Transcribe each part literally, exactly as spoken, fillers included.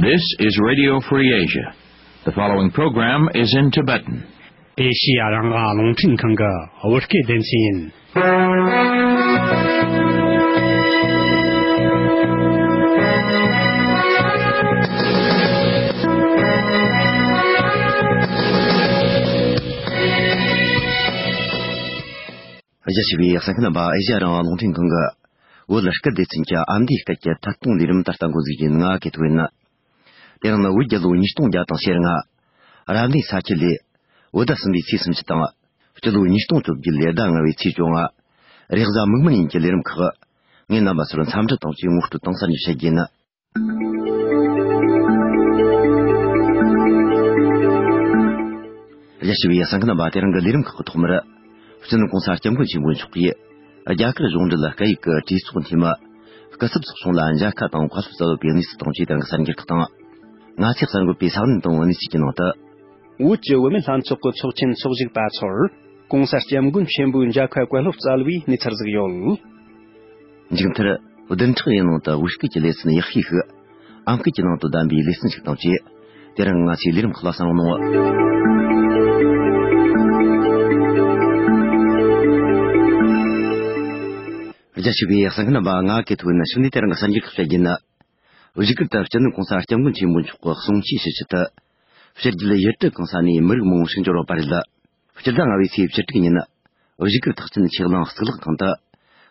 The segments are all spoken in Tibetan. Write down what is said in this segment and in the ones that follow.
This is Radio Free Asia. The following program is in Tibetan. ཨེ་ཤི་ཡ་རང་དབང་རླུང་འཕྲིན་ཁང་གི་བོད་སྐད་སྡེ་ཚན་ཡིན། རྒྱ་ཆེ་བའི་གསན་མཁན་རྣམ་པ། ཨེ་ཤི་ཡ་རང་དབང་རླུང་འཕྲིན་ཁང་གི་བོད་སྐད་སྡེ་ཚན་གྱི་ཨ་མདོའི་སྐད་ཀྱི་ཐད་གཏོང་ལས་རིམ་ད་ལྟ་འགོ་འཛུགས་ཡིན། ང་གི་ཐོ་ཡིན། དེ་རིང་ནི་བོད་རྒྱལ་ལོ་ཉིས་སྟོང་བརྒྱ་དང་ཞེ་ལྔ། རབ་གནས་ས་ཁྱི་ལོའི་བོད་ཟླ་གསུམ་པའི་ཚེས་སུམ་ཅུ་དང་། སྤྱི་ལོ་ཉིས་སྟོང་བཅོ་བརྒྱད་ལོའི་ཟླ་ལྔ་བའི་ཚེས་བཅོ་ལྔ། རེས་གཟའ་མིག་དམར་ཉིན་གྱི་ལས་རིམ་ཁག་ངས་རྣམ་པ་ཚོར་འཚམས་འདྲི་དང་བཅས་ངོ་སྤྲོད་དང་གསར་འགྱུར་བཤད་རྒྱུ་ཡིན། རྒྱ་ཆེ་བའི་གསན་མཁན་རྣམ་པ། དེ་རིང་གི་ལས་རིམ་ཁག་གི་ཐོག་མར། སྤྱི་ནོར་གོང་ས་སྐྱབས་མགོན་ཆེན་པོ་མཆོག་གིས་རྒྱ་གར་གཞུང་འབྲེལ་སྐད་ཡིག་གི་གྲོས་ཚོགས་འཐུས་མི་སྐུ་ཚབ་ཚོགས་ཆུང་ལ་མཇལ་ཁ་དང་བཀའ་སློབ་སྩལ་ཡོད་པའི་གནས་ཚུལ་དང་བཅས་དེ་རིང་གི་གསར་འགྱུར་ཁག་དང་། ང་ཚོས་གསར་འགོད་པའི་ས་བོན་དང་གནས་ཚུལ་གྱི་ནང་དུ། བོད་ཀྱི་བུད་མེད་ལྷན་ཚོགས་ཀྱི་ཚོགས་ཆེན་ཚོགས་ཞུགས་པ་ཚོར་གོང་ས་སྐྱབས་མགོན་ཆེན་པོའི་མཇལ་ཁ་བཀའ་སློབ་སྩལ་བའི་གནས་ཚུལ་ཟིག་ཡོད། མཇུག་མཐར། བདུན་ཕྲག་ཡུན་ནང་དུ་བོད་སྐད་ཀྱི་ལེ་ཚན་ཡག་ཤོས་ཤིག་ཨམ་སྐད་ཀྱི་ནང་དུ་བདམས་པའི་ལེ་ཚན་ཞིག་དང་བཅས། དེ་རིང་ང་ཚོའི་ལས་རིམ་ཁག་ལ་གསན་རོགས་གནང་། རྒྱ་ཆེ་བའི་གསན་མཁན་རྣམ་པ། ང་གི་ཐོ་ཡིན། ཕྱི་ནས་དེ་རིང་གི་གསར་འགྱུར་ཁག་བཤད་རྒྱུ་ཡིན། བཞུགས་སྒར་དུ་སྤྱི་ནོར་གོང་ས་སྐྱབས་མགོན་ཆེན་པོ་མཆོག་གི་གསུང་ཆོས་ཞུ་ཆེད་དུ། ཕྱི་རྒྱལ་ཡུལ་གྲུ་གང་ས་ནས་མི་རིགས་མང་པོ་ཞིག་འབྱོར་བ་རེད། སྤྱི་ཟླ་ལྔ་བའི་ཚེས་བཅུ་དྲུག་ཉིན། བཞུགས་སྒར་ཐེག་ཆེན་ཆོས་གླིང་གཙུག་ལག་ཁང་དུ།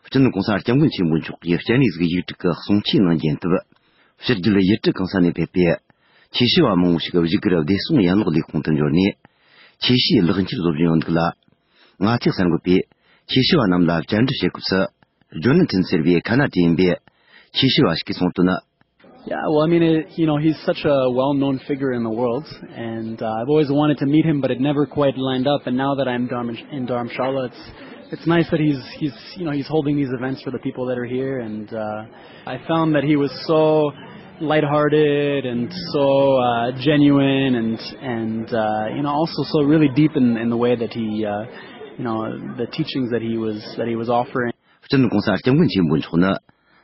སྤྱི་ནོར་གོང་ས་སྐྱབས་མགོན་ཆེན་པོ་མཆོག་གིས་སྤྱན་རས་གཟིགས་ཡིག་དྲུག་གི་གསུང་ཆོས་གནང་རྒྱུ་ཡིན་སྟབས། ཕྱི་རྒྱལ་ཡུལ་གྲུ་གང་ས་ནས་ཕེབས་པའི་ཆོས་ཞུ་བ་མང་པོ་ཞིག་བཞུགས་སྒར་བདེ་སྲུང་ཡན་ལག་ལས་ཁུངས་དུ་འབྱོར་ནས། ཆོས་ཞུའི་ལག་འཁྱེར་བཟོ་བཞིན་ཡོད་འདུག་ལ། ང་ཚོས་གསར་འགོད་པས་ཆོས་ཞུ་བ་རྣམས་ལ་བཅར་འདྲི་བྱེད་སྐབས་སུ། ཇོ་ནན་ཐན་ཟེར་བའི་ཁ་ན་ཌའི་ཡིན་པའི་ཆོས་ཞུ་བ་ཞིག་གིས་གསུངས་དོན། Yeah, well, I mean, it, you know, he's such a well-known figure in the world, and uh, I've always wanted to meet him, but it never quite lined up. And now that I'm Dharm- in Dharamshala, it's it's nice that he's he's you know he's holding these events for the people that are here, and uh, I found that he was so lighthearted and so uh, genuine, and and uh, you know also so really deep in, in the way that he uh, you know the teachings that he was that he was offering. སྤྱི་ནོར་གོང་ས་སྐྱབས་མགོན་ཆེན་པོ་མཆོག་ནི་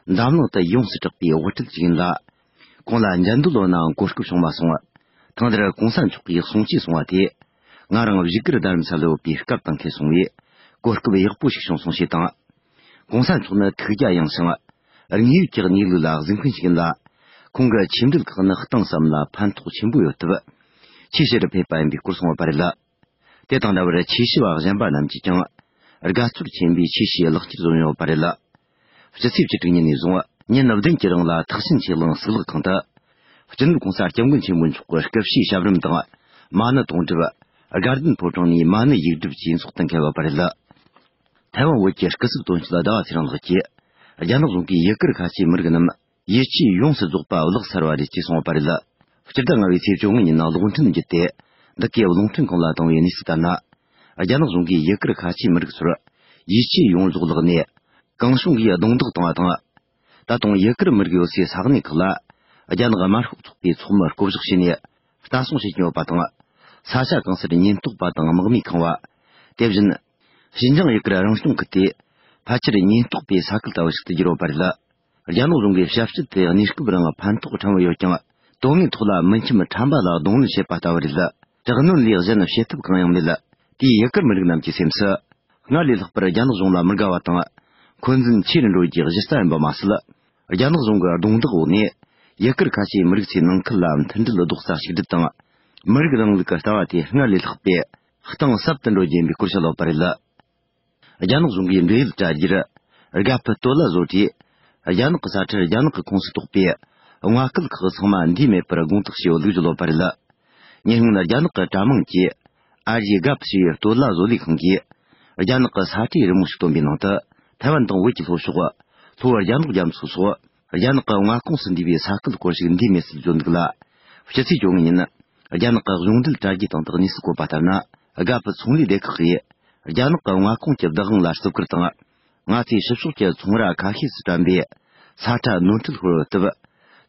འཛམ་གླིང་དུ་ཡོངས་སུ་གྲགས་པའི་དབུ་ཁྲིད་ཅིག་ཡིན་ལ། ཁོང་ལ་འགྱུར་འདུ་ལོ་ནའང་གོ་སྐབས་བྱུང་མ་སོང་། ཐེངས་འདིར་གོང་ས་མཆོག་གིས་གསུང་ཆོས་གསུང་བ་དེ། ང་རང་བཞུགས་སྒར་རྡ་རམ་ས་ལར་ཡོད་པའི་སྐབས་དང་འཁེལ་སོང་བས། གོ་སྐབས་ཡག་པོ་ཞིག་བྱུང་སོང་ཞེས་དང་། གོང་ས་མཆོག་ནི་ཐུགས་རྒྱ་ཡངས་ཤིང་། དངོས་ཡོད་ཀྱི་གནས་ལུགས་ལ་གཟིགས་མཁན་ཞིག་ཡིན་ལ། ཁོང་གི་ཆོས་འབྲེལ་ཁག་ནི་གཏིང་ཟབ་ལ་ཕན་ཐོགས་ཆེན་པོ་ཡོད་སྟབས། ཆོས་ཞུ་རུ་ཕེབས་པ་ཡིན་པའི་སྐོར་གསུངས་ཡོད་པ་རེད། དེ་དང་འདྲ་བར་ཆོས་ཞུ་བ་གཞན་པ་རྣམས་ཀྱིས་ཀྱང་དགའ་ཚོར་ཆེན་པོས་ཆོས་ཞུའི་ལག་འཁྱེར་བཟོ་མྱོང་ཡོད་པ་རེད། སྤྱི་ཚེས་བཅུ་དྲུག་ཉིན་ནས་བཟུང་ཉིན་བདུན་གྱི་རིང་ལ་ཐེག་ཆེན་ཆོས་གླིང་གཙུག་ལག་ཁང་དུ། སྤྱི་ནོར་གོང་ས་སྐྱབས་མགོན་ཆེན་པོ་མཆོག་གི་སྐུ་ཕྱྭའི་ཞབས་རིམ་དང་མ་ཎི་དུང་སྒྲུབ། དགའ་ལྡན་ཕོ་བྲང་ནས་མ་ཎི་ཡིག་སྒྲུབ་བཅས་ཚོགས་དང་འཁེལ་བ་རེད། ཐའེ་ཝན་བོད་ཀྱི་སྐུ་ཚབ་དོན་གཅོད་ཟླ་བ་ཚེ་རིང་ལགས་ཀྱིས། རྒྱ་ནག་གཞུང་གིས་ཡུ་གུར་ཁ་ཆེའི་མི་རིགས་རྣམས། ཡིད་ཆེས་ཡོངས་སུ་རྫོགས་པ་བརླག་ཚར་བ་རེད་ཅེས་གསུངས་པ་རེད། སྤྱི་ཟླ་ལྔ་བའི་ཚེས་བཅོ་ལྔ་ཉིན་གློག་འཕྲིན་བརྒྱུད་དེ། འདི་གའི་རླུང་འཕྲིན་ཁང་ལ་བཏང་བའི་གནས་ཚུལ་ལྟར་ན། རྒྱ་ནག་གཞུང་གིས་ཡུ་གུར་ཁ་ཆེའི་མི་རིགས་ཚོར་ཡིད་ཆེས་ཡོངས་རྫོགས་བརླགས་ནས། གང་བྱུང་གིས་རྡུང་རྡེག་བཏང་བ་དང་། ད་དུང་ཡུ་གུར་མི་རིགས་ཡོད་སའི་ས་གནས་ཁག་ལ། རྒྱ་ནག་དམར་ཤོག་ཚོགས་པའི་ཚོགས་མི་བསྐོ་གཞག་བྱས་ནས། ལྟ་སྲུང་བྱེད་ཀྱིན་ཡོད་པ་དང་། ས་ཆ་གང་སར་ཉེན་རྟོག་པ་དང་དམག་མིས་ཁེངས་བ། དེ་བཞིན། ཞིན་ཅང་ཡུ་གུར་རང་སྐྱོང་ཁུལ་དེ། ཕལ་ཆེར་ཉེན་རྟོག་པའི་ས་ཁུལ་ལྟ་བུ་ཞིག་ཏུ་གྱུར་ཡོད་པ་རེད། རྒྱ་ནག་གཞུང་གིས་བྱ་སྤྱོད་དེ་གནས་སྐབས་རིང་ཕན་ཐོགས་ཕྲ་མོ་ཡོད་ཀྱང་། དོན་དངོས་ཐོག་ལ་མི་ཁྱིམ་ཁྲམ་པ་ལ་གདོང་ལེན་བྱེད་པ་ལྟ་བུ་རེད། དྲག་གནོན་ལས་གཞན་བྱེད་ཐབས་གང་ཡང་མེད། དེས་ཡུ་གུར་མི་རིགས་རྣམས་ཀྱི་སེམས་སུ། སྔར་ལས་ལྷག་པར་རྒྱ་ནག་གཞུང་ལ་མི་དགའ་བ་དང་། འཁོན་འཛིན་ཆེ་རུ་འགྲོ་རྒྱུའི་གཞི་རྩ་ཡིན་པ་མ་ཟད། རྒྱ་ནག་གཞུང་གི་རྡུང་རྡེག་འོག་ནས། ཡུ་གུར་ཁ་ཆེའི་མི་རིགས་ཚོའི་ནང་ཁུལ་ལ་མཐུན་སྒྲིལ་རྡོག་རྩ་གཅིག་སྒྲིལ་དང་། མི་རིགས་རིང་ལུགས་ཀྱི་ལྟ་བ་དེ་སྔར་ལས་ལྷག་པའི་གཏིང་ཟབ་ཏུ་འགྲོ་རྒྱུ་ཡིན་པའི་སྐོར་བཤད་ཡོད་པ་རེད། རྒྱ་ནག་གཞུང་གིས་འབྲེལ་ཡོད་དྲ་རྒྱར། དགའ་ཕུ་སྟོད་ལྭ་བཟོ་གྲྭས། རྒྱ་ནག་གི་ས་ཁྲར་རྒྱ་ནག་གི་ཁོངས་སུ་གཏོགས་པའི་མངའ་སྐལ་ཁག་ཚང་མ་འདིའི་མེད་པར་དགོངས་དག་བྱས་ཡོད་ལུགས་བརྗོད་ཡོད་པ་རེད། ཉེ་སྔོན་རྒྱ་ནག་གི་དྲ་མིང་གིས། ཨ་རིའི་དགའ་ཕུ་ཞེས་པའི་སྟོད་ལྭ་བཟོ་ལས་ཁང་གིས། རྒྱ་ནག་གི་ས་ཁྲའི་རི་མོ་ཞིག་བཏོན་པའི་ནང་དུ། ཐའེ་ཝན་དང་བོད་ཀྱི་ལྷོ་ཕྱོགས། ལྷོ་བོད་རྒྱ་ནག་རྒྱ་མཚོ་སོགས། རྒྱ་ནག་གི་མངའ་ཁོངས་སུ་འདུས་པའི་ས་ཁུལ་སྐོར་ཞིག་འདིའི་མེད་ཚུལ་བརྗོད་འདུག་ལ། སྤྱི་ཚེས་བཅོ་ལྔ་ཉིན། རྒྱ་ནག་གི་གཞུང་འབྲེལ་དྲ་རྒྱའི་སྟེང་དུ་གནས་ཚུལ་བཀོད་པ་ལྟར་ན། དགའ་ཕུ་ཚོང་ལས་སྡེ་ཁག་གིས། རྒྱ་ནག་གི་མངའ་ཁོངས་ཀྱི་བདག་དབང་ལ་བརྩི་བཀུར་དང་། ང་ཚོས་ཕྱི་ཕྱོགས་ཀྱི་ཚོང་ར་ཁ་ཤས་སུ་བཀྲམ་པའི་ས་ཁྲ་ནོར་འཁྲུལ་ཤོར་ཡོད་སྟབས།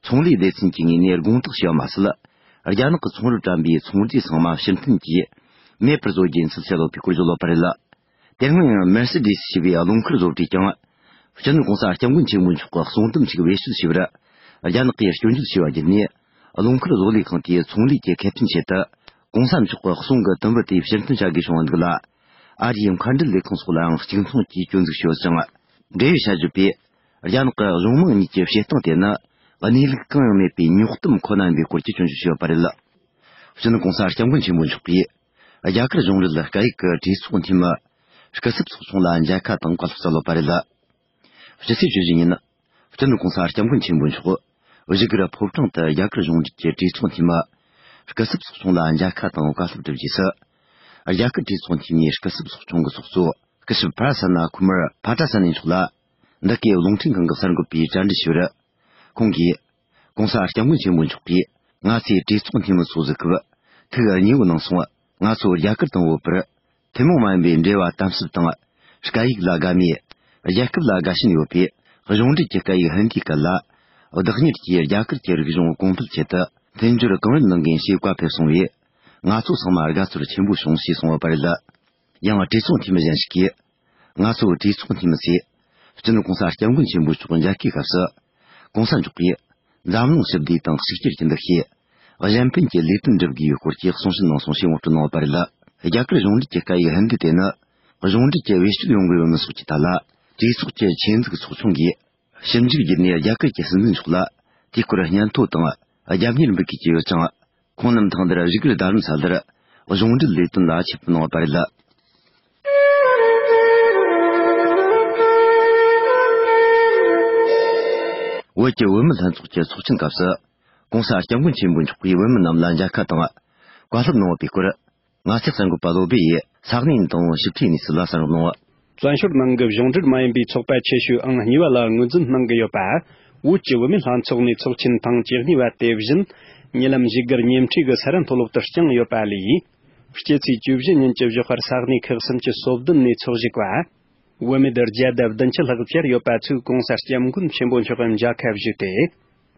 ཚོང་ལས་སྡེ་ཚན་གྱི་ངོས་ནས་དགོངས་དག་བྱས་པ་མ་ཟད། རྒྱ་ནག་གི་ཚོང་རར་བཀྲམ་པའི་ཚོང་རྫས་ཚང་མ་ཕྱིར་འཐེན་གྱིས་མེད་པར་བཟོ་རྒྱུ་ཡིན་ཚུལ་བཤད་ཡོད་པའི་སྐོར་བརྗོད་ཡོད་པ་རེད། དེ་སྔོན་ཡང་མེར་སི་ཌི་སི་ཞེས་པའི་རླངས་འཁོར་བཟོ་གྲྭས་ཀྱང་། སྤྱི་ནོར་གོང་ས་སྐྱབས་མགོན་ཆེན་པོ་མཆོག་གི་གསུང་དུམ་ཞིག་བེད་སྤྱོད་བྱས་པར། རྒྱ་ནག་གིས་སྐྱོན་བརྗོད་བྱས་པ་བརྒྱུད་ནས། རླངས་འཁོར་བཟོ་ལས་ཁང་དེའི་ཚོང་ལས་ཀྱི་ཁེ་ཕན་ཆེད་དུ། གོང་ས་མཆོག་གི་གསུང་གི་དུམ་བུ་དེ་ཕྱིར་འཐེན་བྱ་དགོས་བྱུང་བ་འདུག་ལ། ཨ་རིའི་མཁའ་འགྲུལ་ལས་ཁུངས་སོགས་ལའང་གཅིག་མཚུངས་ཀྱིས་སྐྱོན་འཛུགས་བྱས་ཡོད་ཅིང་། འབྲེལ་ཡོད་བྱ་སྤྱོད་པས། རྒྱ་ནག་གི་གཞུང་མང་གཉིས་ཀྱི་བྱེད་སྟངས་དེ་ནི། གནས་ལུགས་གང་ཡང་མེད་པའི་རྙོག་གཏམ་ཁོ་ན་ཡིན་པའི་སྐོར་གྱི་སྐྱོན་བརྗོད་བྱས་ཡོད་པ་རེད། སྤྱི་ནོར་གོང་ས་སྐྱབས་མགོན་ཆེན་པོ་མཆོག་གིས། རྒྱ་གར་གཞུང་འབྲེལ་སྐད་ཡིག་གི་གྲོས་ཚོགས་འཐུས་མི། སྐུ་ཚབ་ཚོགས་ཆུང་ལ་མཇལ་ཁ་དང་བཀའ་སློབ་སྩལ་ཡོད་པ་རེད། སྤྱི་ཚེས་བཅུ་བཞི་ཉིན། སྤྱི་ནོར་གོང་ས་སྐྱབས་མགོན་ཆེན་པོ་མཆོག་བཞུགས་སྒར་ཕོ་བྲང་དུ་རྒྱ་གར་གཞུང་འབྲེལ་གྱི་གྲོས་ཚོགས་འཐུས་མི། སྐུ་ཚབ་ཚོགས་ཆུང་ལ་མཇལ་ཁ་དང་བཀའ་སློབ་བསྒྲུབས་རྗེས་སུ། རྒྱ་གར་གྲོས་ཚོགས་འཐུས་མིའི་སྐུ་ཚབ་ཚོགས་ཆུང་གི་ཚོགས་གཙོ་སྐུ་ཞབས་པ་ར་ས་ན་ཁུ་མར་པ་ཏྲ་ས་ནི་མཆོག་ལ། འདི་གའི་རླུང་འཕྲིན་ཁང་གི་གསར་འགོད་པས་བཅར་འདྲི་ཞུས་པར། ཁོང་གིས། གོང་ས་སྐྱབས་མགོན་ཆེན་པོ་མཆོག་གིས་ང་ཚོས་གྲོས་ཚོགས་འཐུས་མི་ཚོ་གཟིགས་སྐབས། ཐུགས་མཉེས་པོ་གནང་སོང་། ང་ཚོ་རྒྱ་གར་དང་བོད་བར། ཐུན་མོང་མ་ཡིན་པའི་འབྲེལ་བ་དམ་ཟབ་དང་། སྐད་ཡིག་ལ་དགའ་མོས། རྒྱལ་ཁབ་ལ་དགའ་ཞེན་ཡོད་པས། གཞུང་འབྲེལ་གྱི་སྐད་ཡིག་ཧིན་དིའི་སྐད་ལ། བདག་གཉེར་གྱིས་རྒྱ་གར་གྱི་རིག་གཞུང་གོང་འཕེལ་ཆེད་དུ། མཐུན་སྦྱོར་གང་ལེགས་གནང་གིན་ཞེས་བཀའ་ཕེབས་སོང་བས། ང་ཚོ་ཚང་མ་དགའ་ཚོར་ཆེན་པོ་བྱུང་ཞེས་གསུངས་ཡོད་པ་རེད། ཡང་གྲོས་ཚོགས་འཐུས་མི་གཞན་ཞིག་གིས། ང་ཚོ་གྲོས་ཚོགས་འཐུས་མི་ཚོས། སྤྱི་ནོར་གོང་ས་སྐྱབས་མགོན་ཆེན་པོ་མཆོག་མཇལ་ཁའི་སྐབས་སུ། གོང་ས་མཆོག་གིས། འཛམ་གླིང་ཞི་བདེ་དང་གཅིག་གྱུར་གྱི་འདུ་ཤེས། གཞན་ཕན་གྱི་ལས་དོན་སྒྲུབ་དགོས་པའི་སྐོར་གྱི་གསུང་བཤད་གནང་སོང་ཞེས་ངོ་སྤྲོད་གནང་ཡོད་པ་རེད། རྒྱ་གར་གཞུང་འབྲེལ་གྱི་སྐད་ཡིག་ཧིན་དི་དེ་ནི། གཞུང་འབྲེལ་གྱི་བེད་སྤྱོད་ཡོང་གི་ཡོད་མེད་སོགས་ཀྱི་ཐད་ལ། གྲོས་ཚོགས་ཀྱི་ཆེད་འཛུགས་ཚོགས་ཆུང་གིས། ཞིབ་འཇུག་བརྒྱུད་ནས་རྒྱ་གར་གྱི་སྲིད་འཛིན་མཆོག་ལ། དེའི་སྐོར་སྙན་ཐོ་དང་། རྒྱབ་གཉེར་འབུལ་དགོས་ཀྱི་ཡོད་ཅིང་། ཁོང་རྣམས་ཐེངས་འདིར་བཞུགས་སྒར་རྡ་རམ་ས་ལར། གཞུང་འབྲེལ་ལས་དོན་ལ་ཆེད་ཕེབས་གནང་བ་རེད། བོད་ཀྱི་བུད་མེད་ལྷན་ཚོགས་ཀྱི་ཚོགས་ཆེན་སྐབས་སུ། གོང་ས་སྐྱབས་མགོན་ཆེན་པོ་མཆོག་གིས་བུད་མེད་རྣམས་ལ་མཇལ་ཁ་དང་། བཀའ་སློབ་གནང་བ་པའི་སྐོར། ང་ཚོའི་གསར་འགོད་པ་བློ་སྦེ་ཡིས་ས་གནས་དང་ཞིབ་ཕྲའི་གནས་ཚུལ་ལ་གསན་རོགས་གནང་། བཙན་བྱོལ་ནང་གི་གཞུང་འབྲེལ་མ་ཡིན་པའི་ཚོགས་པ་ཆེ་ཤོས་ཨང་གཉིས་པ་ལ་ངོས་འཛིན་གནང་གི་ཡོད་པ། བོད་ཀྱི་བུད་མེད་ལྷན་ཚོགས་ནས་ཚོགས་ཆེན་ཐེངས་བཅུ་གཉིས་པ་དེ་བཞིན། ཉེ་ལམ་བཞུགས་སྒར་ཉེ་འཁྲིས་ཀྱི་ས་རཱ་མཐོ་སློབ་ཏུ་བསྐྱངས་ཡོད་པ་ལས། སྤྱི་ཚེས་བཅུ་བཞི་ཉིན་གྱི་ཞོགས་པར་ས་གནས་ཁག་སུམ་ཅུ་སོ་བདུན་ནས་ཚོགས་ཞུགས་པ། བུད་མེད་བརྒྱ་དང་བདུན་ཅུ་ལྷག་བཅར་ཡོད་པ་ཚོས་གོང་ས་སྐྱབས་མགོན་ཆེན་པོ་མཆོག་གི་མཇལ་ཁ་ཞུས་ཏེ།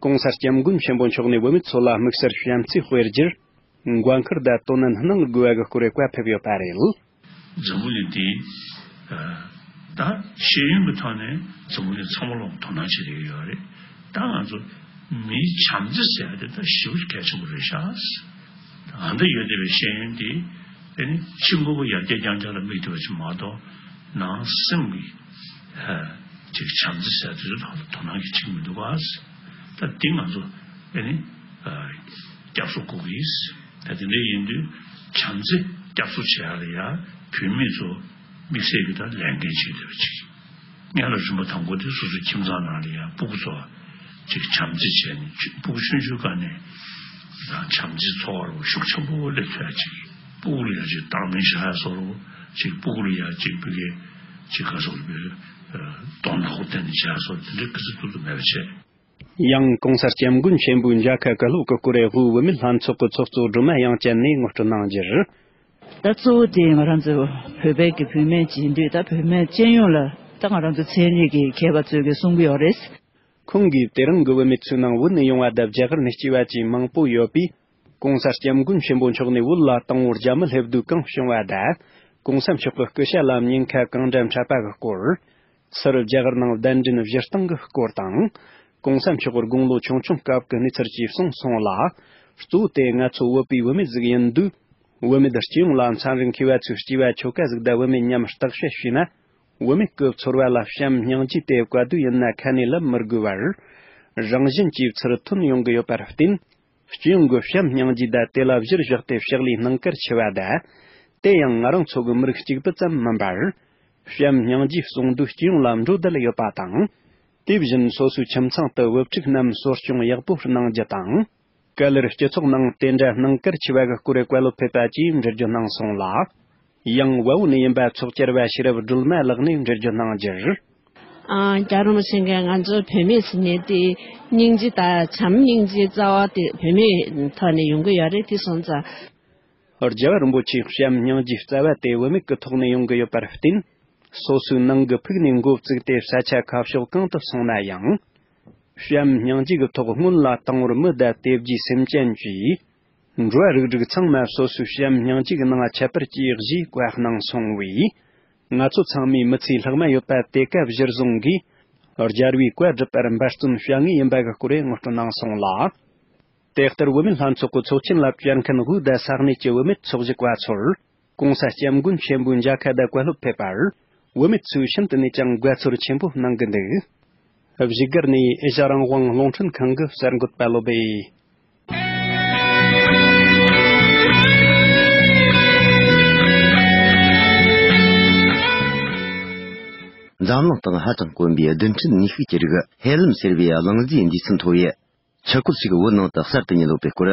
གོང་ས་སྐྱབས་མགོན་ཆེན་པོ་མཆོག་ནས་བུད་མེད་ཚོ་ལ་དམིགས་བསལ་བྱམས་བརྩེ་སྤེལ་རྒྱུར། འགན་ཁུར་དང་དོ་ནན་གནང་དགོས་པ་གི་སྐོར་བཀའ་ཕེབས་ཡོད་པ་རེད། འཛམ་བུ་གླིང་འདི། ད་ཤེས་ཡོན་གྱི་ཐོག་ནས་འཛམ་བུ་གླིང་ཚང་མ་ལ་དོ་སྣང་བྱེད་ཀྱི་ཡོད་རེད། ད་ང་ཚོ་མིའི་བྱམས་བརྩེ་ཟེར་ཡ་དེ་ད་ཞེ་པོ་གལ་ཆེན་པོ་རེད་ཤག་ཨ་ད་ཡོད་བསྡད་པའི་ཤེས་ཡོན་འདི་དེ་ནི་ཕྱི་དངོས་པོ་ཡར་རྒྱས་རྐྱང་རྐྱང་ལ་དམིགས་ཏེ་བ་ཞིག་མ་གཏོགས། ནང་སེམས་ཀྱི་ཅིག་བྱམས་བརྩེ་ཟེར་ཡ་དེ་ཚོ་ལ་དོ་སྣང་གི་བྱེད་ཀྱི་མི་འདུག་ག་ད་འདི་ང་ཚོ་ཨེ་ནི་སྐྱབས་སུ་འགྲོ་གི་ཡིན། ད་དེ་འདྲ་ཡིན་དུས་བྱམས་བརྩེ་སྐྱབས་སུ་བྱེད་ཡ་ལ་ཡ་བུད་མེད་ཚོ་དམིགས་བསལ་གྱི་ད་ལས་འགན་ཆེ་བསྡད་པ་ཅིག་སྔོན་ལ་རིམ་པ་དང་པོ་དེ་སོ་སོའི་ཁྱིམ་ཚང་ནང་ལ་ཡ་སྤུ་གུ་ཚོ་ཅིག་བྱམས་བརྩེ་བྱས་ནས་སྤུ་གུ་ཆུང་ཆུང་སྒང་ནས་ད་བྱམས་བརྩེ་འཚོ་བ་ལ་ཤུགས་ཆེན་པོ་སླེབས་ཐུབ་ཡ་ཅིག་སྤུ་གུ་ལ་ཡ་ཅིག་བརྟག་དཔྱད་བྱ་ཡ་བཟོ་འདྲ་ཅིག་སྤུ་གུ་ལ་ཡ་ཅིག་བུ་གའི་ཅིག་ག་སོགས་པའི་གདོང་ནག་པོ་བསྟན་ནས་བྱ་སོགས་དེ་འདྲའི་སྐུ་ཚེ་ཐུབ་ཐུབ་མེད་པ་བྱས། ཡང་གོང་ས་སྐྱབས་མགོན་ཆེན་པོའི་མཇལ་ཁ་བཀའ་སློབ་ཀྱི་སྐོར་དབུས་བུད་མེད་ལྷན་ཚོགས་ཀྱི་ཚོགས་གཙོ་སྒྲོལ་མ་དབྱངས་ཅན་ནས་ངོ་སྤྲོད་གནང་རྒྱུར། ད་གཙོ་བོ་དེ་ང་རང་ཚོ་བོད་པའི་གི་བུད་མེད་ཅིག་ཡིན་དུས་ད་བུད་མེད་སྤྱི་ཡོངས་ལ་ད་ང་རང་ཚོ་ཚན་རིག་གི་མཁས་པ་ཚོས་གི་གསུང་གི་ཡོད་རེད། ཁོང་གིས་དེ་རིང་གི་བུད་མེད་ཚོའི་ནང་བོད་ནས་ཡོང་བ་དང་རྒྱ་གར་ནས་སྐྱེས་པ་བཅས་མང་པོ་ཡོད་པས། གོང་ས་སྐྱབས་མགོན་ཆེན་པོ་མཆོག་ནས་བོད་ལ་དང་པོར་རྒྱ་མི་སླེབས་དུས་གང་བྱུང་བ་དང་། གོང་ས་མཆོག་གི་སྐུ་ཞབས་ལ་ཉེན་ཁ་གང་འདྲ་འཕྲད་པ་གི་སྐོར། སུ་རུ་རྒྱ་གར་ནང་གདན་འདྲེན་བཞེས་སྟངས་ཀྱི་སྐོར་དང་། གོང་ས་མཆོག་གི་དགུང་ལོ་ཆུང་ཆུང་སྐབས་ཀྱི་གནས་ཚུལ་བཅས་གསུངས་སོང་ལ། གཙོ་བོ་དེ་ང་ཚོ་བོད་པའི་བུད་མེད་ཟིག་ཡིན་དུས། བུད་མེད་སྤྱི་ཡོངས་ལ་ཚན་རིག་མཁས་པ་ཚོས་སྐྱེས་པ་ཁྱོ་ག་ཟིག་དང་བུད་མེད་མཉམ་བརྟག་དཔྱད་བྱས་ན། བུད་མེད་ཀྱི་ཚོར་བ་ལ་བྱམས་སྙིང་རྗེ་དེ་བཀའ་སྡོད་ཡིན་ན་ཁ་ནས་ལབ་མི་དགོས་པར། རང་བཞིན་གྱིས་ཚུར་ཐོན་ཡོང་གི་ཡོད་པར་བརྟེན། སྤྱི་ཡོངས་ཀྱི་བྱམས་སྙིང་རྗེ་དང་དེ་ལ་གཞིར་བཞག་སྟེ་ཕྱག་ལས་གནང་གལ་ཆེ་བ་དང་། དེ་ཡང་ང་རང་ཚོ་གི་མི་རིགས་གཅིག་པུ་ཙམ་མིན་པར། བྱམས་སྙིང་རྗེ་གསོག་འདོད་སྤྱི་ཡོངས་ལ་འགྲོ་བསྡད་ཡོད་པ་དང་། དེ་བཞིན་སོ་སོའི་ཁྱིམ་ཚང་དུ་བུ་ཕྲུག་རྣམས་གསོ་སྐྱོང་ཡག་པོ་གནང་རྒྱུ་དང་། ག་ལེར་སྤྱི་ཚོགས་ནང་དེ་འདྲ་གནང་གལ་ཆེ་བ་གི་སྐོར་བཀའ་སློབ་ཕེབས་པ་བཅས་འགྲེལ་བརྗོད་གནང་སོང་ལ། ཡང་བལ་པོ་ནས་ཡིན་པ་ཚོགས་བཅར་བ་ཤེས་རབ་སྒྲོལ་མ་ལགས་ནས་འགྲེལ་བརྗོད་གནང་རྒྱུར། ཨ། རྒྱལ་བ་རིན་པོ་ཆེ་གིས་ང་ཚོ་བུད་མེད་ཟེར་མཁན་དེ་སྙིང་རྗེ་དང་བྱམས་སྙིང་རྗེ་རྩ་བ་དེ་བུད་མེད་ཐོག་ནས་ཡོང་གི་ཡོད་རེད། དེ་སོང་ཙང་། རྒྱལ་བ་རིན་པོ་ཆེའི་བྱམས་སྙིང་རྗེའི་རྩ་བ་དེ་བུད་མེད་ཀྱི་ཐོག་ནས་ཡོང་གི་ཡོད་པར་བརྟེན། སོ་སོའི་ནང་གི་ཕུགས་ནས་འགོ་བཙུགས་ཏེ་ས་ཆ་ཁ་ཕྱོགས་གང་དུ་སོང་ན་ཡང་། བྱམས་སྙིང་རྗེ་གི་ཐོག་སྔོན་ལ་དང་པོར་མི་དང་དེ་རྗེས་སེམས་ཅན་བཅས། འགྲོ་བ་རིགས་དྲུག་ཚང་མ་སོ་སོའི་བྱམས་སྙིང་རྗེ་གི་ནང་ཁྱད་པར་གྱིས་གཞིའི་བཀའ་གནང་སོང་བས། ང་ཚོ་ཚང་མས་མི་ཚེའི་ལྷག་མ་ཡོད་པ་དེ་ག་གཞིར་བཟུང་གིས། རྒྱལ་བའི་བཀའ་སྒྲུབ་པར་འབད་བརྩོན་བྱ་ངེས་ཡིན་པ་གི་སྐོར་ངོ་སྤྲོད་གནང་སོང་ལ། དེ་ལྟར་བུད་མེད་ལྷན་ཚོགས་ཀྱི་ཚོགས་ཆེན་ལ་བཅར་མཁན་དབུས་དང་ས་གནས་ཀྱི་བུད་མེད་ཚོགས་ཞུགས་པ་ཚོར། ྋགོང་ས་ྋསྐྱབས་མགོན་ཆེན་པོའི་མཇལ་ཁ་དང་བཀའ་སློབ་ཕེབས་པར། བུད་མེད་ཚོས་ཤིན་ཏུ་ནས་ཀྱང་དགའ་ཚོར་ཆེན་པོ་གནང་གི་འདུག་བཞུགས་སྒར་ནས་ཨེ་ཤ་རང་དབང་རླུང་འཕྲིན་ཁང་གི་གསར་འགོད་པ་བློ་བྷེ། འཛམ་གླིང་སྟེང་ཧ་ཅང་དཀོན་པའི་རྡུལ་ཕྲན་ནུས་ཤུགས་ཀྱི་རིགས་ཧེ་ལིམ་ཟེར་བའི་གླང་རྫས་འདུས་ཚད་མཐོ་བའི་ཆུ་ཁོལ་ཞིག་བོད་ནང་དུ་གསར་དུ་རྙེད་ཡོད་པའི་སྐོར།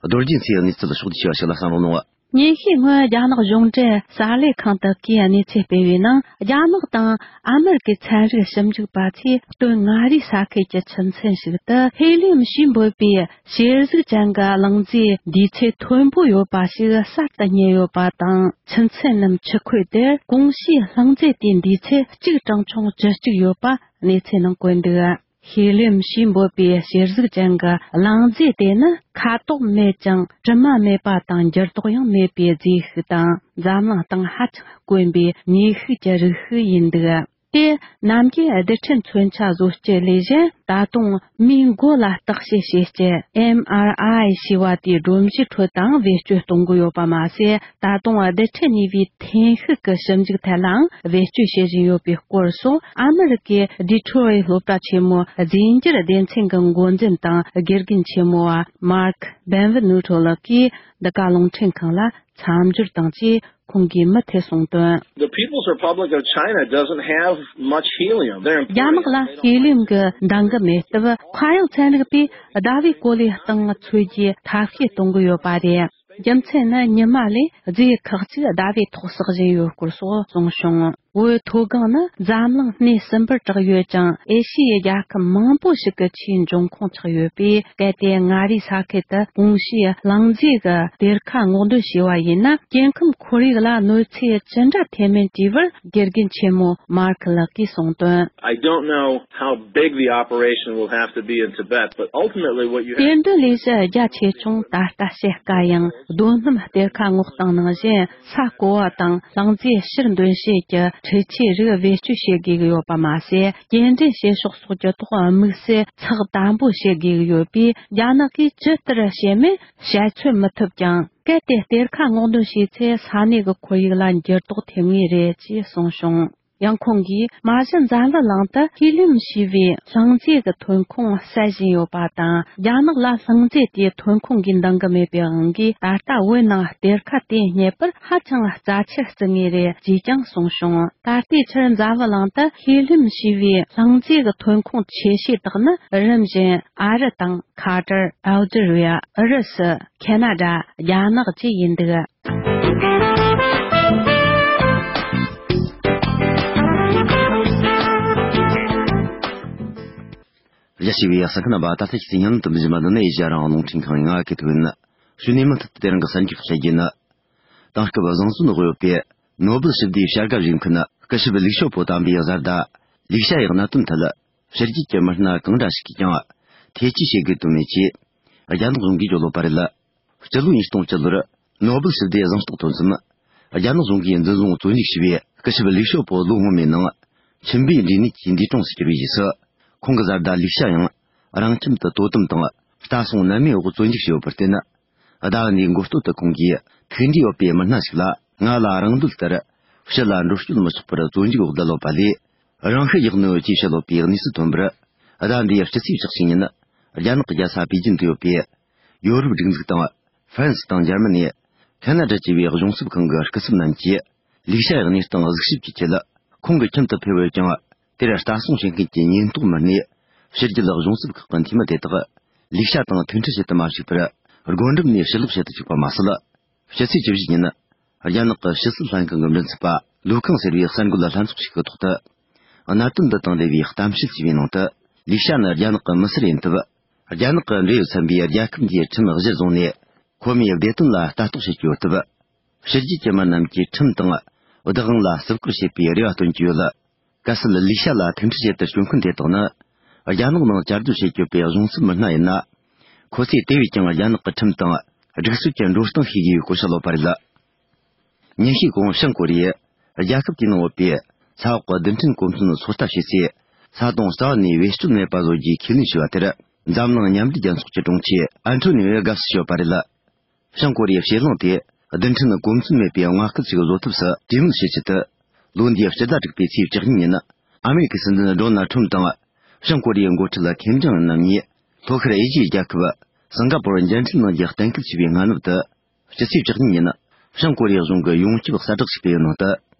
རྡོ་རྗེ་མཚོའི་གནས་ཚུལ་ཕྱོགས་བསྡུས་ཞུ་བ་ཞིག་ལ་གསན་རོགས་གནང་། ཉིན་ཤས་སྔོན་རྒྱ་ནག་གཞུང་འབྲེལ་གསར་ལས་ཁང་དག་གིས་གནས་ཚུལ་སྤེལ་བའི་ནང་། རྒྱ་ནག་དང་ཨ་མེ་རི་ཀའི་ཚན་རིག་ཞིབ་འཇུག་པ་ཚོས་སྟོད་མངའ་རིས་ས་ཁུལ་གྱི་ཆུ་ཚན་ཞིག་ཏུ་ཧེ་ལིམ་ཞེས་འབོད་པའི་གཤེར་གཟུགས་ཅན་གྱི་གླང་རྫས་འདུས་ཚད་མཐོན་པོ་ཡོད་པ་ཞིག་གསར་དུ་རྙེད་ཡོད་པ་དང་། ཆུ་ཚན་ནམ་ཆུ་ཁོལ་དེར་གོང་ཞུས་གླང་རྫས་དེའི་འདུས་ཚད་གཅིག་གྲངས་ཆུང་བཅུ་གཅིག་ཡོད་པ་གནས་ཚུལ་ནང་བཀོད་འདུག་ཧེ་ལིམ་ཞེས་འབོད་པའི་གཤེར་གཟུགས་ཅན་གྱི་གླང་རྫས་དེ་ནི་ཁ་དོག་མེད་ཀྱང་དྲི་མ་མེད་པ་དང་འགྱུར་ལྡོག་ཡང་མེད་པའི་རྫས་ཤིག་དང་། འཛམ་གླིང་སྟེང་ཧ་ཅང་དཀོན་པའི་ནུས་ཤུགས་ཀྱི་རིགས་ཤིག་ཡིན་འདུག་དེ་ནམ་རྒྱུན་རྡུལ་ཕྲན་མཚོན་ཆ་བཟོ་སྤྱད་ལས་གཞན། ད་དུང་མིའི་མགོ་ལ་བརྟག་དཔྱད་བྱེད་སྤྱད་ཨེམ་ཨར་ཨའི་ཞེས་པ་དེའི་སྒྲོམ་གཞིའི་ཁྲོད་དུའང་བེད་སྤྱོད་གཏོང་གི་ཡོད་པ་མ་ཟད། ད་དུང་རྡུལ་ཕྲན་གཉིས་པའི་འཐེན་ཤུགས་ཀྱི་ཞིབ་འཇུག་ཐད་ལའང་བེད་སྤྱོད་བྱེད་བཞིན་ཡོད་པའི་སྐོར་སོགས། ཨ་མི་རི་ཀའི་ཌི་ཊོ་རོའི་སློབ་གྲྭ་ཆེན་མོའི་རྫས་འགྱུར་སྡེ་ཚན་གྱི་འགོ་འཛིན་དང་དགེ་རྒན་ཆེན་མོ་བ་མར་ཁ་བེན་ཝི་ནུ་ཊོ་ལགས་ཀྱིས་འདི་ག་རླུང་འཕྲིན་ཁང་ལ་མཚམས་སྦྱོར་དང་བཅས་ཁོང་གིས་མུ་མཐུད་གསུངས་དོན། The People's Republic of China doesn't have much helium. རྒྱ་ནག་ལ་ཧེ་ལིམ་གྱི་འདང་གི་མེད་སྟབས། མཁའ་དབྱིངས་ཚན་རིག་པས་ཟླ་བའི་གོ་ལའི་སྟེང་ཚོས་རྒྱུའི་ཐབས་ཤེས་གཏོང་གི་ཡོད་པ་རེད། རྒྱུ་མཚན་ནི་ཉི་མ་ལས་རྫས་ཁག་ཅིག་ཟླ་བའི་ཐོག་བསགས་བཞིན་ཡོད་སྐོར་སོགས་གསུངས་བྱུང་། བོད་མཐོ་སྒང་ནི་འཛམ་གླིང་སྣེ་གསུམ་པར་གྲགས་ཡོད་ཅིང་། ཨེ་ཤི་ཡའི་རྒྱལ་ཁབ་མང་པོ་ཞིག་གི་ཆེས་འབྱུང་ཁུངས་ཆགས་ཡོད་པས། གལ་ཏེ་མངའ་རིས་ས་ཁུལ་དུ་གོང་ཞུས་གླང་རྫས་ཀྱི་གཏེར་ཁ་སྔོག་འདོན་བྱས་པ་ཡིན་ན། སྐྱེ་ཁམས་ཁོར་ཡུག་ལ་གནོད་འཚེ་ཅི་འདྲ་ཐེབས་མིན་དྲིས་པར། དགེ་རྒན་ཆེན་མོ་མར་ཁ་ལགས་ཀྱིས་གསུངས་དོན། I don't know how big the operation will have to be in Tibet, but ultimately what you have གཏེར་འདོན་ལས་གཞི་རྒྱ་ཆེ་ཆུང་ད་ལྟ་བཤད་དཀའ་ཡང་། རྡོ་སྣུམ་གཏེར་ཁ་སྔོག་སྟངས་ནང་བཞིན། ས་རྐོ་བ་དང་གླང་རྫས་ཕྱིར་འདོན་བྱེད་ཀྱི་འཕྲུལ་ཆས་རིགས་བེད་སྤྱོད་བྱེད་དགོས་ཀྱི་ཡོད་པ་མ་ཟད། སྐྱེལ་འདྲེན་བྱེད་ཕྱོགས་སོགས་ཀྱི་ཐོག་དམིགས་བསལ་ཚགས་དམ་པོ་བྱེད་དགོས་ཀྱི་ཡོད་པས། རྒྱ་ནག་གིས་ཇི་ལྟར་བྱེད་མིན་དཔྱད་རྩོད་མི་ཐུབ་ཀྱང་། གལ་ཏེ་གཏེར་ཁ་སྔོག་འདོན་བྱས་ཚེ། ས་གནས་ཀྱི་ཁོར་ཡུག་ལ་འགྱུར་ལྡོག་ཐེབས་ངེས་རེད་ཅེས་གསུངས་བྱུང་། ཡང་ཁོང་གིས། མ་གཞི་འཛམ་བུ་གླིང་དུ་ཧེ་ལིམ་ཞེས་པའི་གླང་རྫས་ཀྱི་ཐོན་ཁུངས་གསལ་བཞིན་ཡོད་པ་དང་། རྒྱ་ནག་ལ་གླང་རྫས་དེའི་ཐོན་ཁུངས་ཀྱི་འདང་གི་མེད་པའི་དབང་གིས། ད་ལྟ་བོད་ནང་གཏེར་ཁ་དེ་རྙེད་པར་ཧ་ཅང་རྩ་ཆེར་བརྩི་ངེས་རེད་ཅེས་ཀྱང་གསུངས་བྱུང་། ད་ལྟའི་ཆར་འཛམ་བུ་གླིང་དུ་ཧེ་ལིམ་ཞེས་པའི་གླང་རྫས་ཀྱི་ཐོན་ཁུངས་ཆེ་ཤོས་དག་ནི། རིམ་བཞིན་ཨ་རི་དང་། ཁ་ཏར། ཨལ་ཇི་རི་ཡ། ཨུ་རུ་སུ། ཁེ་ན་ཌ། རྒྱ་ནག་བཅས་ཡིན་འདུག་རྒྱ་ཆེ་བའི་གསན་མཁན་རྣམ་པ། ད་ལྟ་ཁྱེད་ཚོས་སྙན་ལམ་དུ་འབུལ་བཞིན་པ་འདི་ནི་ཨེ་ཤ་ཡ་རང་དབང་རླུང་འཕྲིན་ཁང་ཡིན། ང་གི་ཐུག་ཡིན། ཞུ་ནས་མུ་མཐུད་དུ་དེ་རིང་གི་གསར་འགྱུར་བཤད་རྒྱུ་ནི། དེང་སྐབས་བཟང་བཙོན་འོག་ཡོད་པའི་ནོ་སྦེལ་ཞི་བདེའི་བྱ་དགའ་རེ་མཁན་སྐུ་ཞབས་ལིག་ཞོ་པོ་དམ་པའི་བཟའ་ཟླ་ལིག་ཤ་ཡི་གནད་དོན་ཐད། ཕྱི་རྒྱལ་གྱི་མི་སྣ་གང་འདྲ་ཞིག་གིས་ཀྱང་ཐེ་ཇུས་བྱེད་དགོས་དོན་མེད་ཅེས་རྒྱ་ནག་གཞུང་གིས་བརྗོད་ཡོད་པ་རེད། སྤྱི་ལོ་ཉིས་སྟོང་བཅུ་ལོར་ནོ་སྦེལ་ཞི་བདེའི་གཟེངས་རྟགས་ཐོན་མཚམས། རྒྱ་ནག་གཞུང་གིས་འཛིན་བཟུང་བཙོན་འཇུག་བྱས་པའི་སྐུ་ཞབས་ལིག་ཞོ་པོ་ལོ་སྔོན་མའི་ནང་ཁྱིམ་པའི་འབྲེལ་ནད་ཀྱིས་འདས་གྲོངས་སུ་གྱུར་བའི་རྗེས་སུ། ཁོང་གི་བཟའ་ཟླ་ལིག་ཤ་ཡང་རང་ཁྱིམ་དུ་དོ་དམ་དང་ལྟ་སྲུང་ནན་མོའི་འོག་བཙོན་འཇུག་བྱས་ཡོད་པར་བརྟེན། ཟླ་བ་འདིའི་འགོ་སྟོད་དུ་ཁོང་གིས་ཐུགས་འདྲིས་ཡོད་པའི་མི་སྣ་ཞིག་ལ། ང་ལ་རང་འདོད་ལྟར་ཕྱི་ལ་འགྲོ་སྐྱོད་མི་ཆོག་པར་བཙོན་འཇུག་འོག་བསྡད་ཡོད་པ་ལས། རང་ཤི་བཞག་ནོ་ཅེས་བཤད་ཡོད་པའི་གནས་ཚུལ་ཐོན་པར། ཟླ་འདིའི་སྤྱི་ཚེས་བཅུ་གཅིག་ཉིན། རྒྱ་ནག་གི་རྒྱལ་ས་པེ་ཅིན་དུ་ཡོད་པའི་ཡོ་རོབ་སྒྲིག་འཛུགས་དང་། ཧྥ་རན་སི་དང་འཇར་མ་ནི། ཁ་ན་ཌ་བཅས་པའི་གཞུང་ཚབ་ཁང་གི་སྐུ་ཚབ་རྣམས་ཀྱིས། ལིག་ཤ་ཡི་གནས་སྟངས་གཟིགས་ཞིབ་ཀྱི་ཆེད། ཁོང་གི་ཁྱིམ་དུ་ཕེབས་ཡོད་ཀྱང་། དེར་ལྟ་སྲུང་བྱེད་མཁན་གྱི་ཉེན་རྟོག་མི་སྣས། ཕྱི་རྒྱལ་གཞུང་ཚབ་ཁག་གི་འཐུས་མི་དེ་དག་ལིག་ཤ་དང་ཐུག་འཕྲད་བྱེད་དུ་མ་བཅུག་པར། སྒོ་འགྲམ་ནས་ཕྱིར་ལོག་བྱེད་དུ་བཅུག་པ་མ་ཟད། ཕྱི་ཚེས་བཅུ་བཞི་ཉིན། རྒྱ་ནག་གི་ཕྱི་སྲིད་ལྷན་ཁང་གི་མགྲིན་ཚབ་པ་ལུའུ་ཁང་ཟེར་བའི་གསར་འགོད་ལྷན་ཚོགས་ཤིག་གི་ཐོག་ཏུ། གནད་དོན་འདི་དང་འབྲེལ་བའི་གཏམ་བཤད་བྱས་པའི་ནང་དུ། ལིག་ཤ་ནི་རྒྱ་ནག་གི་མི་སེར་ཡིན་སྟབས། རྒྱ་ནག་གི་འབྲེལ་ཡོད་ཚན་པས་རྒྱལ་ཁབ་འདིའི་ཁྲིམས་གཞིར་བཟུང་ནས། ཁོ་མོའི་བདེ་དོན་ལ་ལྟ་རྟོག་བྱེད་ཀྱི་ཡོད་སྟབས། ཕྱི་རྒྱལ་གྱི་མི་རྣམས་ཀྱིས་ཁྲིམས་དང་བདག་དབང་ལ་བརྩི་བཀུར་བྱེད་པའི་རེ་བ་བཏོན་གྱི་ཡོད། གལ་སྲིད་ལིག་ཤ་ལ་ཐུག་འཕྲད་བྱེད་དུ་བསྐྱོད་མཁན་དེ་དག་ནི། རྒྱ་ནག་ནང་བཅའ་སྡོད་བྱེད་ཀྱི་ཡོད་པའི་གཞུང་ཚབ་མི་སྣ་ཡིན་ན། ཁོ་ཚོས་དེ་བས་ཀྱང་རྒྱ་ནག་གི་ཁྲིམས་དང་སྒྲིག་སྲོལ་གྱི་འགྲོ་སྟངས་ཤེས་དགོས་པའི་སྐོར་བཤད་ཡོད་པ་རེད། ཉིན་ཤས་གོང་བྱང་ཀོ་རི་ཡས་རྒྱལ་ཁབ་དེའི་ནང་ཡོད་པའི་ས་འོག་གི་རྡུལ་ཕྲན་གོམས་སྲོལ་ཚོད་ལྟ་བྱས་ཚེ། ས་དོང་རྩ་བ་ནས་བེད་སྤྱོད་མེད་པ་བཟོ་རྒྱུའི་ཁས་ལེན་ཞུས་པ་དེར། འཛམ་གླིང་མཉམ་འབྲེལ་རྒྱལ་ཚོགས་ཀྱི་དྲུང་ཆེ་ཨན་ཐོ་ནི་ཡོས་དགའ་བསུ་ཞུས་པ་རེད། བྱང་ཀོ་རི་ཡའི་བྱེད་གླེང་དེ་རྡུལ་ཕྲན་གོ་མཚོན་མེད་པའི་མངའ་སྐད་ཅིག་བཟོ་ཐབས་སུ་གྲོས་མོལ་བྱེད་ཆེད་དུ། ལོ་འདིའི་སྤྱི་ཟླ་དྲུག་པའི་ཚེས་བཅུ་གཉིས་ཉིན། ཨ་མེ་རི་ཁའི་སྲིད་འཛིན་ཌོ་ནལ་ཁྲོམ་དང་། བྱང་ཀོ་རི་ཡའི་འགོ་ཁྲིད་ལ་ཁེམ་ཇོང་ཨུན་རྣམ་གཉིས། ལྷོ་ཤར་ཨེ་ཤི་ཡའི་རྒྱལ་ཁབ་སིང་ག་པོར་མཇལ་འཕྲད་གནང་རྒྱུ་གཏན་འཁེལ་བྱས་པའི་སྔ་ནུབ་ཏུ། སྤྱི་ཚེས་བཅུ་གཉིས་ཉིན། བྱང་ཀོ་རི་ཡ་གཞུང་གིས་ཡོངས་ཁྱབ་གསལ་བསྒྲགས་ཤིག་སྤེལ་བའི་ནང་དུ།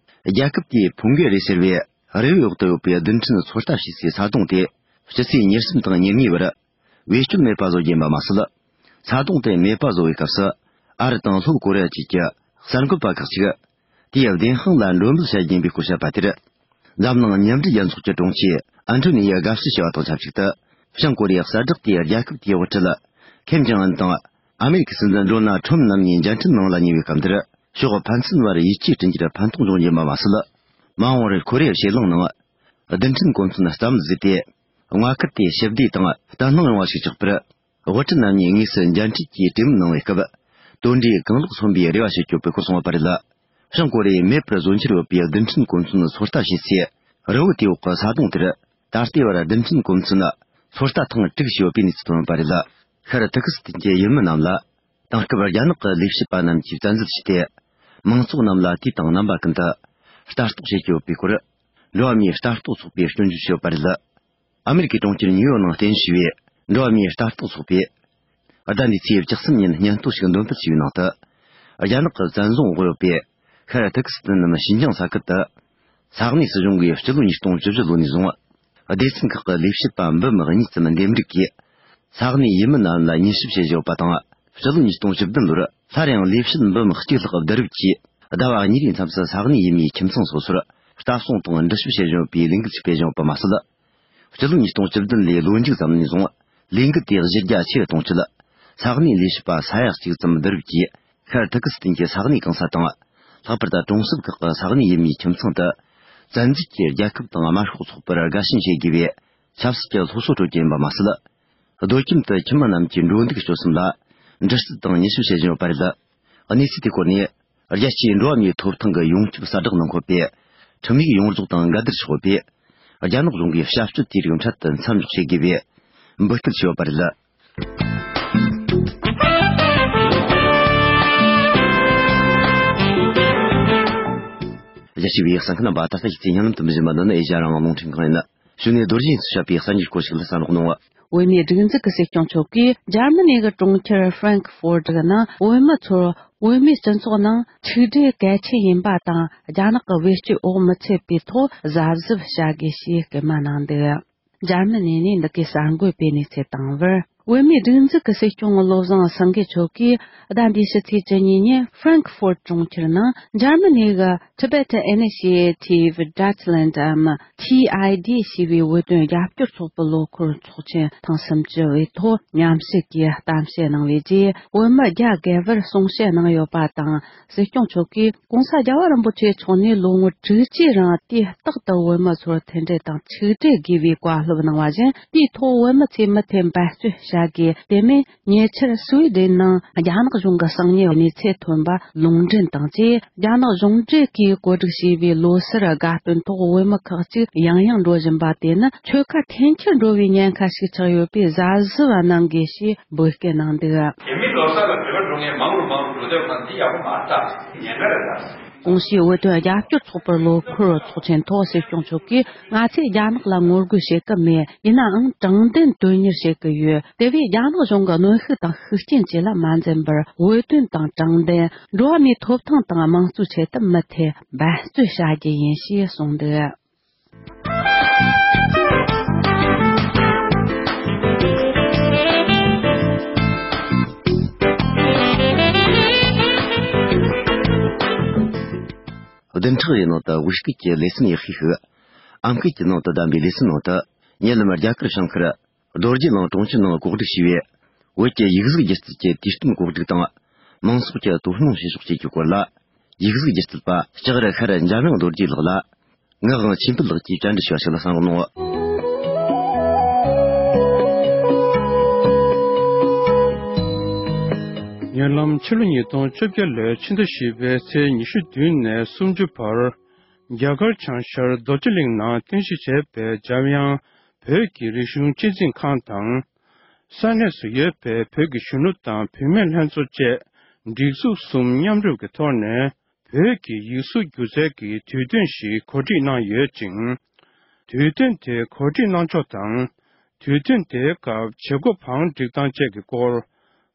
རྒྱལ་ཁབ་དེའི་ཕུང་གེ་རེ་ཟེར་བའི་རི་བོའི་འོག་ཏུ་ཡོད་པའི་རྡུལ་ཕྲན་ཚོད་ལྟ་བྱེད་སའི་ས་དོང་དེ། སྤྱི་ཚེས་ཉེར་གསུམ་དང་ཉེར་གཉིས་བར། བེད་སྤྱོད་མེད་པ་བཟོ་རྒྱུ་ཡིན་པ་མ་ཟད། ས་དོང་དེ་མེད་པ་བཟོ་བའི་སྐབས་སུ། ཨ་རི་དང་ལྷོ་ཀོ་རི་ཡ་བཅས་ཀྱི་གསར་འགོད་པ་ཁག་ཅིག་དེའི་བདེན་དཔང་ལ་མགྲོན་འབོད་བྱ་རྒྱུ་ཡིན་པའི་སྐོར་བཤད་པ་དེར། འཛམ་གླིང་མཉམ་འབྲེལ་རྒྱལ་ཚོགས་ཀྱི་དྲུང་ཆེ་ཨན་ཐོ་ནི་ཡ་དགའ་བསུ་ཞུ་བ་དང་ཆབས་ཅིག་ཏུ། བྱང་ཀོ་རི་ཡའི་གསལ་བསྒྲགས་དེས་རྒྱལ་ཁབ་དེའི་དབུ་ཁྲིད་ཁེམ་ཇོང་ཨུན་དང་ཨ་མེ་རི་ཁའི་སྲིད་འཛིན་ཌོ་ནལ་ཁྲོམ་རྣམ་གཉིས་མཇལ་འཕྲད་གནང་ལ་ཉེ་བའི་སྐབས་འདིར། ཕྱོགས་ཕན་ཚུན་བར་ཡིད་ཆེས་བསྐྲུན་རྒྱུར་ཕན་ཐོགས་འབྱུང་རྒྱུ་ཡིན་པ་མ་ཟད། མ་འོངས་པར་ཁོ་རེ་ཡའི་བྱེད་གླེང་ནང་རྡུལ་ཕྲན་གོ་མཚོན་རྩ་མེད་བཟོས་ཏེ། མངའ་ཁུལ་དེ་ཞི་བདེ་དང་བརྟན་ལྷིང་ཡོང་བ་ཞིག་ཆགས་པར། དབུ་ཁྲིད་རྣམ་གཉིས་དངོས་སུ་མཇལ་འཕྲད་ཀྱིས་གྲོས་མོལ་གནང་བའི་སྐབས། དོན་འབྲས་གང་ལེགས་སོན་པའི་རེ་བ་བྱེད་ཀྱི་ཡོད་པའི་སྐོར་གསུངས་པ་རེད། བྱང་ཀོ་རི་ཡས་མེད་པར་བཟོ་འཆར་ཡོད་པའི་རྡུལ་ཕྲན་གོ་མཚོན་ཚོད་ལྟ་བྱེད་སའི་རི་བོ་དེའི་འོག་གི་ས་དོང་དེར། ད་ལྟའི་བར་རྡུལ་ཕྲན་གོ་མཚོན་ཚོད་ལྟ་ཐེངས་དྲུག་བྱས་ཡོད་པའི་གནས་ཚུལ་ཐོན་ཡོད་པ་རེད། ཤར་ཐུར་ཀི་སི་ཐན་གྱི་ཡུལ་མི་རྣམས་ལ། དེང་སྐབས་རྒྱ་ནག་གི་ལས་བྱེད་པ་རྣམས་ཀྱིས་བཙན་འཛུལ་བྱས་ཏེ། མང་ཚོགས་རྣམས་ལ་དུས་དང་རྣམ་པ་ཀུན་ཏུ་ལྟ་རྟོག་བྱེད་ཀྱི་ཡོད་པའི་སྐོར། འགྲོ་བ་མིའི་ལྟ་རྟོག་ཚོགས་པས་སྐྱོན་བརྗོད་བྱས་ཡོད་པ་རེད། ཨ་མེ་རི་ཁའི་གྲོང་ཁྱེར་ཉིའུ་ཡོག་ནང་རྟེན་གཞི་བའི་འགྲོ་བ་མིའི་ལྟ་རྟོག་ཚོགས་པས། ཟླ་འདིའི་ཚེས་བཅུ་གསུམ་ཉིན་སྙན་ཐོ་ཞིག་འདོན་སྤེལ་བྱས་པའི་ནང་དུ། རྒྱ་ནག་གི་བཙན་བཟུང་འོག་ཡོད་པའི་ཤར་ཐུར་ཀི་སི་ཐན་ནམ་ཤིན་ཅང་ས་ཁུལ་དུ། ས་གནས་སྲིད་གཞུང་གིས་སྤྱི་ལོ་ཉིས་སྟོང་བཅུ་བཞི་ལོ་ནས་བཟུང་། སྡེ་ཚན་ཁག་གི་ལས་བྱེད་པ་འབུམ་གཉིས་ཙམ་འདེམས་སྒྲུག་གིས། ས་གནས་ཡུལ་མི་རྣམས་ལ་མྱུལ་ཞིབ་བྱེད་བཞིན་ཡོད་པ་དང་། སྤྱི་ལོ་ཉིས་སྟོང་བཅུ་བདུན་ལོར་སླར་ཡང་ལས་བྱེད་འབུམ་གཅིག་ལྷག་བསྡུ་རུབ་ཀྱིས། ཟླ་བ་གཉིས་རེའི་མཚམས་སུ་ས་གནས་ཡུལ་མིའི་ཁྱིམ་ཚང་སོ་སོར་ལྟ་སྲུང་དང་འདྲི་ཞིབ་བྱེད་བཞིན་ཡོད་པའི་ལས་འགུལ་ཞིག་སྤེལ་བཞིན་ཡོད་པ་མ་ཟད། སྤྱི་ལོ་ཉིས་སྟོང་བཅུ་བདུན་ལོའི་ལོ་མཇུག་ཙམ་ནས་བཟུང་། ལས་འགུལ་དེ་གཞི་རྒྱ་ཆེ་རུ་གཏོང་ཆེད། ས་གནས་ལས་བྱེད་པ་ས་ཡ་གཅིག་ཙམ་བསྡུ་རུབ་ཀྱིས། ཤར་ཐུར་ཀི་སི་ཐན་གྱི་ས་གནས་གང་ས་དང་། ལྷག་པར་དུ་གྲོང་གསེབ་ཁག་གི་ས་གནས་ཡུལ་མིའི་ཁྱིམ་ཚང་དུ། བཙན་འཛུལ་གྱིས་རྒྱལ་ཁབ་དང་དམར་ཤོག་ཚོགས་པར་དགའ་ཞེན་བྱེད་དགོས་པའི་ཆབ་སྲིད་ཀྱི་སློབ་གསོ་སྤྲོད་རྒྱུ་ཡིན་པ་མ་ཟད། སྡོད་ཁྱིམ་དུ་ཁྱིམ་མི་རྣམས་ཀྱི་འགྲོ་འདུག་སྤྱོད་གསུམ་ལ་འདྲི་རྩད་དང་མྱུལ་ཞིབ་བྱེད་བཞིན་ཡོད་པ་རེད། གནས་ཚུལ་དེའི་སྐོར་ནས། རྒྱལ་སྤྱིའི་འགྲོ་བ་མིའི་ཐོབ་ཐང་གི་ཡོངས་ཁྱབ་གསལ་བསྒྲགས་གནང་འཁོད་པའི་ཁྲིམས་ཡིག་ཡོངས་རྫོགས་དང་འགལ་ཟླར་ཆགས་ཡོད་པས། རྒྱ་ནག་གཞུང་གིས་བྱ་སྤྱོད་དེའི་རིགས་འཕྲལ་དུ་མཚམས་འཇོག་བྱེད་དགོས་པའི་འབོད་སྐུལ་བྱས་ཡོད་པ་རེད། རྒྱལ་སྤྱིའི་བའི་གསན་མཁན་རྣམ་པ། ད་ལྟ་ཞིག་ཚེ་ཉན་ལམ་དུ་མི་བཞིན་པ་འདི་ནི་ཨེ་ཤ་ཡ་རང་དབང་རླུང་འཕྲིན་ཁང་ཡིན། གཞུག་ནས་རྡོ་རྗེ་ཡིན་ཚུལ་བཤད་པའི་གསར་འགྱུར་སྐོར་ཞིག་ལ་གསན་རོགས་གནང་། བོད་མིའི་སྒྲིག་འཛུགས་ཀྱི་སྲིད་སྐྱོང་མཆོག་གིས་འཇར་མ་ནི་གི་གྲོང་ཁྱེར་ཧྥྲེང་ཁི་ཧྥོར་ཏི་ནང་བོད་མི་ཚོར་བོད་མིའི་སྤྱི་ཚོགས་ནང་ཆིག་སྒྲིལ་གལ་ཆེན་ཡིན་པ་དང་། རྒྱ་ནག་གི་བེད་སྤྱོད་འོག་མི་ཚུད་པའི་ཐོག་གཟབ་གཟབ་བྱ་དགོས་ཞེས་སྐུལ་མ་གནང་འདུག་འཇར་མ་ནི་ནས་འདི་གའི་གསར་འགོད་སྤེལ་ནས་གསལ་བཏང་བར། བོད་མིའི་སྒྲིག་འཛུགས་ཀྱི་སྲིད་སྐྱོང་བློ་བཟང་སེང་གེ་མཆོག་གིས་ཟླ་འདིའི་ཕྱི་ཚེས་བཅུ་གཉིས་ཉིན་ཧྥྲེང་ཁི་ཧྥོར་གྲོང་ཁྱེར་ནང་འཇར་མ་ནི་གི་Tibetan Initiative Dutchland འམ་ཊི་ཨའི་ཌི་ཞེས་པའི་བོད་དོན་རྒྱབ་སྐྱོར་ཚོགས་པའི་ལོ་འཁོར་ཚོགས་ཆེན་ཐེངས་སུམ་ཅུ་བའི་ཐོག་མཉམ་ཞུགས་ཀྱིས་གཏམ་བཤད་གནང་བའི་རྗེས། བོད་མི་བརྒྱ་བརྒལ་བར་གསུང་བཤད་གནང་ཡོད་པ་དང་། སྲིད་སྐྱོང་མཆོག་གིས་༸གོང་ས་རྒྱལ་བ་རིན་པོ་ཆེ་མཆོག་ནས་ལོ་ངོ་དྲུག་ཅུའི་རིང་དུས་རྟག་ཏུ་བོད་མི་ཚོར་མཐུན་སྒྲིལ་དང་ཆིག་སྒྲིལ་དགོས་པའི་བཀའ་སློབ་གནང་བ་བཞིན། དེའི་ཐོག་བོད་མི་ཚོས་མུ་མཐུད་འབད་བརྩོན་བྱ་དགོས། དེ་མིན་ཉེ་ཆར་སུའེ་ཌེན་ནང་རྒྱ་ནག་གཞུང་གི་གསང་ཉུལ་གནས་ཚུལ་ཐོན་པ་ལུང་འདྲེན་དང་བཅས། རྒྱ་ནག་གཞུང་འབྲེལ་གྱིས་གོ་སྒྲིག་བྱས་པའི་ལོ་སར་དགའ་སྟོན་ཐོག་བོད་མི་ཁག་ཅིག་ཡང་ཡང་འགྲོ་བཞིན་པ་དེ་ནི་ཆོལ་ཁ་འཐེན་འཁྱེར་འགྲོ་བའི་ཉེན་ཁ་ཞིག་ཆགས་ཡོད་པས། གཟབ་གཟབ་གནང་དགོས་ཞེས་འབོད་སྐུལ་གནང་འདུག་རྒྱ་མི་ལོ་གསར་ལ་འབྲེལ་བ་འགྲོ་མཁན་མང་རུ་མང་རུ་འགྲོ་བསྡད་པ་འདི་ཡག་པོ་མ་རེད། ད་ཉེན་ཁ་རེད་ད། ཀུང་སིའི་བོད་དོན་རྒྱབ་སྐྱོར་ཚོགས་པར་ལོ་འཁོར་ཚོགས་ཆེན་ཐོག་སྲིད་སྐྱོང་མཆོག་གིས། ང་ཚོས་རྒྱ་ནག་ལ་ངོ་རྒོལ་བྱེད་ཀྱི་མེད། ཡིན་ནའང་དྲང་བདེན་དོན་གཉེར་བྱེད་ཀྱི་ཡོད། དེ་བས་རྒྱ་ནག་གཞུང་གི་གནོན་ཤུགས་དང་ཤུགས་རྐྱེན་བཅས་ལ་མ་འཛེམ་པར། བོད་དོན་དང་དྲང་བདེན། འགྲོ་བ་མིའི་ཐོབ་ཐང་དང་དམངས་གཙོའི་ཆེད་དུ་མུ་མཐུད་འབད་བརྩོན་བྱ་རྒྱུ་ཡིན་ཞེས་གསུངས་འདུག་བདུན་ཕྲག་རེའི་ནང་དུ་བོད་སྐད་ཀྱི་ལེ་ཚན་ཡག་ཤོས་ཤིག་ཨམ་སྐད་ཀྱི་ནང་དུ་བདམས་པའི་ལེ་ཚན་ནང་དུ། ཉེ་ལམ་རྒྱ་གར་བྱང་ཤར་རྡོ་རྗེ་གླིང་གྲོང་ཁྱེར་ནང་གོ་སྒྲིག་བྱས་པའི་བོད་ཀྱི་ཡིག་གཟུགས་སྒྱུ་རྩལ་གྱི་དུས་སྟོན་གོ་སྒྲིག་དང་། མང་ཚོགས་ཀྱི་དོ་སྣང་བྱེད་ཕྱོགས་བཅས་ཀྱི་སྐོར་ལ། ཡིག་གཟུགས་སྒྱུ་རྩལ་པ་ལྕགས་རི་ཤར་འཇམ་དབྱངས་རྡོ་རྗེ་ལགས་ལ། ངག་དབང་ཆོས་འཕེལ་ལགས་ཀྱིས་བཅར་འདྲི་ཞུ་བ་ཞིག་ལ་གསན་རོགས་གནང་། ཉེ་ལམ་ཕྱི་ལོ་ཉིས་སྟོང་བཅོ་བརྒྱད་ལོའི་ཕྱི་ཟླ་བཞི་པའི་ཚེས་ཉི་ཤུ་བདུན་ནས་སུམ་ཅུ་བར། རྒྱ་གར་བྱང་ཤར་རྡོ་རྗེ་གླིང་ནང་རྟེན་གཞི་བྱས་པའི་འཇམ་དབྱངས་བོད་ཀྱི་རིག་གཞུང་གཅེས་འཛིན་ཁང་དང་། ས་གནས་སུ་ཡོད་པའི་བོད་ཀྱི་གཞོན་ནུ་དང་བུད་མེད་ལྷན་ཚོགས་བཅས་སྒྲིག་འཛུགས་གསུམ་མཉམ་རུབ་ཀྱི་ཐོག་ནས་བོད་ཀྱི་ཡིག་གཟུགས་སྒྱུ་རྩལ་གྱི་དུས་སྟོན་ཞིག་གོ་སྒྲིག་གནང་ཡོད་ཅིང་། དུས་སྟོན་དེ་གོ་སྒྲིག་གནང་ཕྱོགས་དང་། དུས་སྟོན་དེའི་སྐབས་བྱེད་སྒོ་བང་སྒྲིག་སྟངས་བཅས་ཀྱི་སྐོར།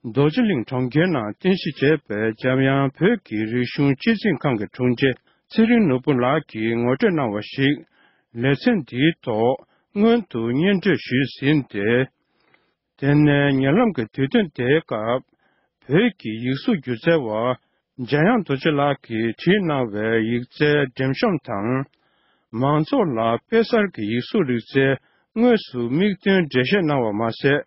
རྡོ་རྗེ་གླིང་གྲོང་ཁྱེར་ནང་རྟེན་གཞི་བྱས་པའི་འཇམ་དབྱངས་བོད་ཀྱི་རིག་གཞུང་སྤྱི་འཛིན་ཁང་གི་དྲུང་ཆེ་ཚེ་རིང་ནོར་བུ་ལགས་ཀྱིས་ངོ་སྤྲོད་གནང་བ་ཞིག་ལེ་ཚན་འདིའི་ཐོག་སྔོན་དུ་སྙན་སྒྲོན་ཞུས་ཟིན་ཏེ། དེ་ནས་ཉེ་ལམ་གྱི་དུས་སྟོན་དེའི་སྐབས་བོད་ཀྱི་ཡིག་གཟུགས་སྒྱུ་རྩལ་བ་འཇམ་དབྱངས་རྡོ་རྗེ་ལགས་ཀྱིས་བྲིས་གནང་བའི་ཡིག་རྩལ་འགྲེམས་གཤོམ་དང་། མང་ཚོགས་ལ་དཔེ་གསར་གྱི་ཡིག་གཟུགས་རིག་རྩལ་དངོས་སུ་མིག་སྟོན་འགྲེལ་བཤད་གནང་བ་མ་ཟད།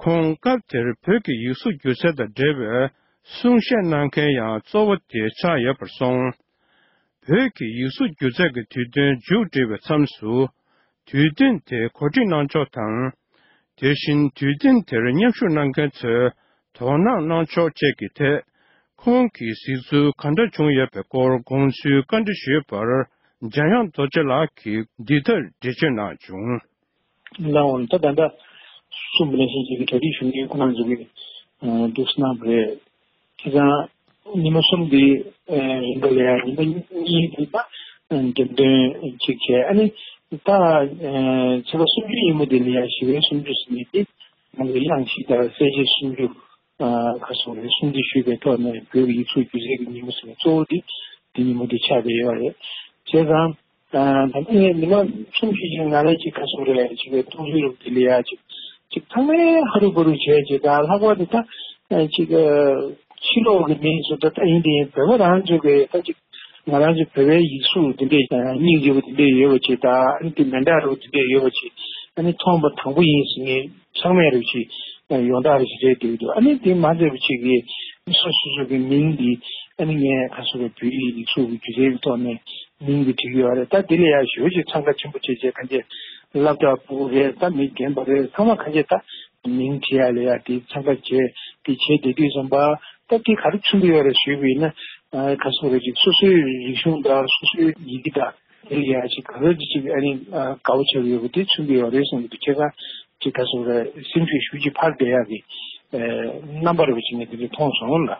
ཁོང་སྐབས་དེར་བོད་ཀྱི་ཡིག་གཟུགས་སྒྱུ་རྩལ་དང་འབྲེལ་བའི་གསུང་བཤད་གནང་མཁན་ཡང་གཙོ་བོ་དེ་ཆགས་ཡོད་པར་སོང་། བོད་ཀྱི་ཡིག་གཟུགས་སྒྱུ་རྩལ་གྱི་དུས་སྟོན་མཇུག་སྒྲིལ་བའི་མཚམས་སུ། དུས་སྟོན་དེ་གོ་སྒྲིག་གནང་ཕྱོགས་དང་། དེ་བཞིན་དུས་སྟོན་དེར་མཉམ་ཞུགས་གནང་མཁན་ཚོས་དོ་སྣང་གནང་ཕྱོགས་བཅས་ཀྱི་ཐད། ཁོང་གིས་གཟིགས་ཚུལ་ག་འདྲ་བྱུང་ཡོད་པའི་སྐོར་དགོངས་ཚུལ་བཀའ་འདྲི་ཞུས་པར། འཇམ་དབྱངས་རྡོ་རྗེ་ལགས་ཀྱིས་འདི་ལྟར་འགྲེལ་བརྗོད་གནང་བྱུང་། ལའང་ད་ད་ལྟ་གསུངས་པ་ནང་བཞིན་ཅིག་གི་གྲ་སྒྲིག་ཞུ་མཁན་ཁོ་རང་ཚོ་གིས་འདུག་སེ་གནང་བ་རེད། བྱས་ཙང་ཉི་མ་གསུམ་འདི་རིང་པོ་ལ་ཡང་ཉི་མ་གཉིས་འདི་ད་འགྲེམས་སྟོན་ཅིག་བྱས། ཨ་ནི་ད་ཚེས་པ་སུམ་ཅུ་ཉིན་མོ་འདི་ལ་ཡང་ཞི་བའི་སུམ་ཅུ་ཟེར་མཁན་འདི་ང་ཚོའི་གླེང་གཞི་ལྟར་གསལ་བྱེད་སུམ་ཅུ་ཁ་སོང་རེད། སུམ་ཅུ་ཞུས་པའི་ཐོག་ནས་བོད་ཀྱི་ཡིག་གཟུགས་སྒྱུ་རྩལ་གྱི་ཉིན་མོ་ཟེར་བའི་གཙོ་བོ་འདི་འདི་ཉིན་མོ་འདི་ཆགས་བསྡད་ཡོད་རེད། བྱས་ཙང་། ད་ལྟ་ངས་མི་མང་ཚོགས་ཤིག་ཅིག་ང་ལ་ཅིག་ག་སོང་རེད་ཅིག་གཏོང་ཚུལ་རུ་དེ་ལ་ཡ་ཅིག་ཅིག་ཚང་མས་ཧ་རུ་བ་རུ་བྱས་ཅིག་ད་ལྷག་པར་དུ་ད་ཅིག་ཕྱི་ལོགས་ཀྱི་མི་ཚོ་ད་ད་ཡིན་དེ་ཡིན་བོད་པ་རང་ཚོ་གི་ད་ཅིག་ང་རང་ཚོ་བོད་པའི་ཡིག་གཟུགས་དེ་འདྲས་སྙིང་རྗེ་པོ་དེ་འདྲས་ཡོད་པ་ཅིག་ད་ཨ་ནི་དེ་མེ་མདའ་རུ་དེ་འདྲས་ཡོད་པ་ཅིག་ཨ་ནི་མཐོང་པ་དང་པོ་ཡིན་ཟེར་ངས་ཚང་མས་རུ་ཅིག་ཡོངས་གྲགས་རེ་ཞིག་རེད་འདུག་འདུག་ཨ་ནི་དེ་མ་ཟད་པ་ཅིག་གིས་སོ་སོ་སོ་གི་མིང་འདི་ཨ་ནི་ངས་ཁ་སོ་བའི་བོད་ཡིག་ཡིག་གཟུགས་ཀྱི་སྒྱུ་རྩལ་གྱི་ཐོག་ནས་མིང་འདི་བྲིས་ཡོད་རེད། ད་དེ་ལ་ཡང་ཞེ་པོ་ཅིག་འཚང་ཁ་ཆེན་པོ་བྱས་བྱས་གང་བྱས་སློབ་གྲྭ་ཕྲུ་གུ་རེད། ད་མི་རྒན་པ་རེད། ཚང་མ་གང་བྱས་ད་མིང་བྲིས་ཡ་ལ་ཡ་དེ་འཚང་ཁ་བྱས་དེ་བྱས་བསྡད་དུས་ཙམ་པ་ད་དེ་ག་རེ་མཚོན་གྱི་ཡོད་རེད་ཞུས་པ་ཡིན་ན་ཁ་སོ་རེད་ཅིག་སོ་སོའི་རིག་གཞུང་དང་སོ་སོའི་ཡི་གེ་དང་དེ་ལ་ཡ་ཅིག་ག་རེ་ཅིག་ཨ་ནི་དགའ་པོ་ཆགས་ཀྱི་ཡོད་པ་དེ་མཚོན་གྱི་ཡོད་རེད་བསམ་གྱི་འདུག་ཁྱེད་རང་ཅིག་ཁ་སོ་རེད་སེམས་ཤུགས་ཞེ་པོ་ཅིག་འཕར་བསྡད་ཡག་གི་རྣམ་པ་རེད་པ་ཅིག་ངས་དེ་འདྲ་མཐོང་སོང་ལ།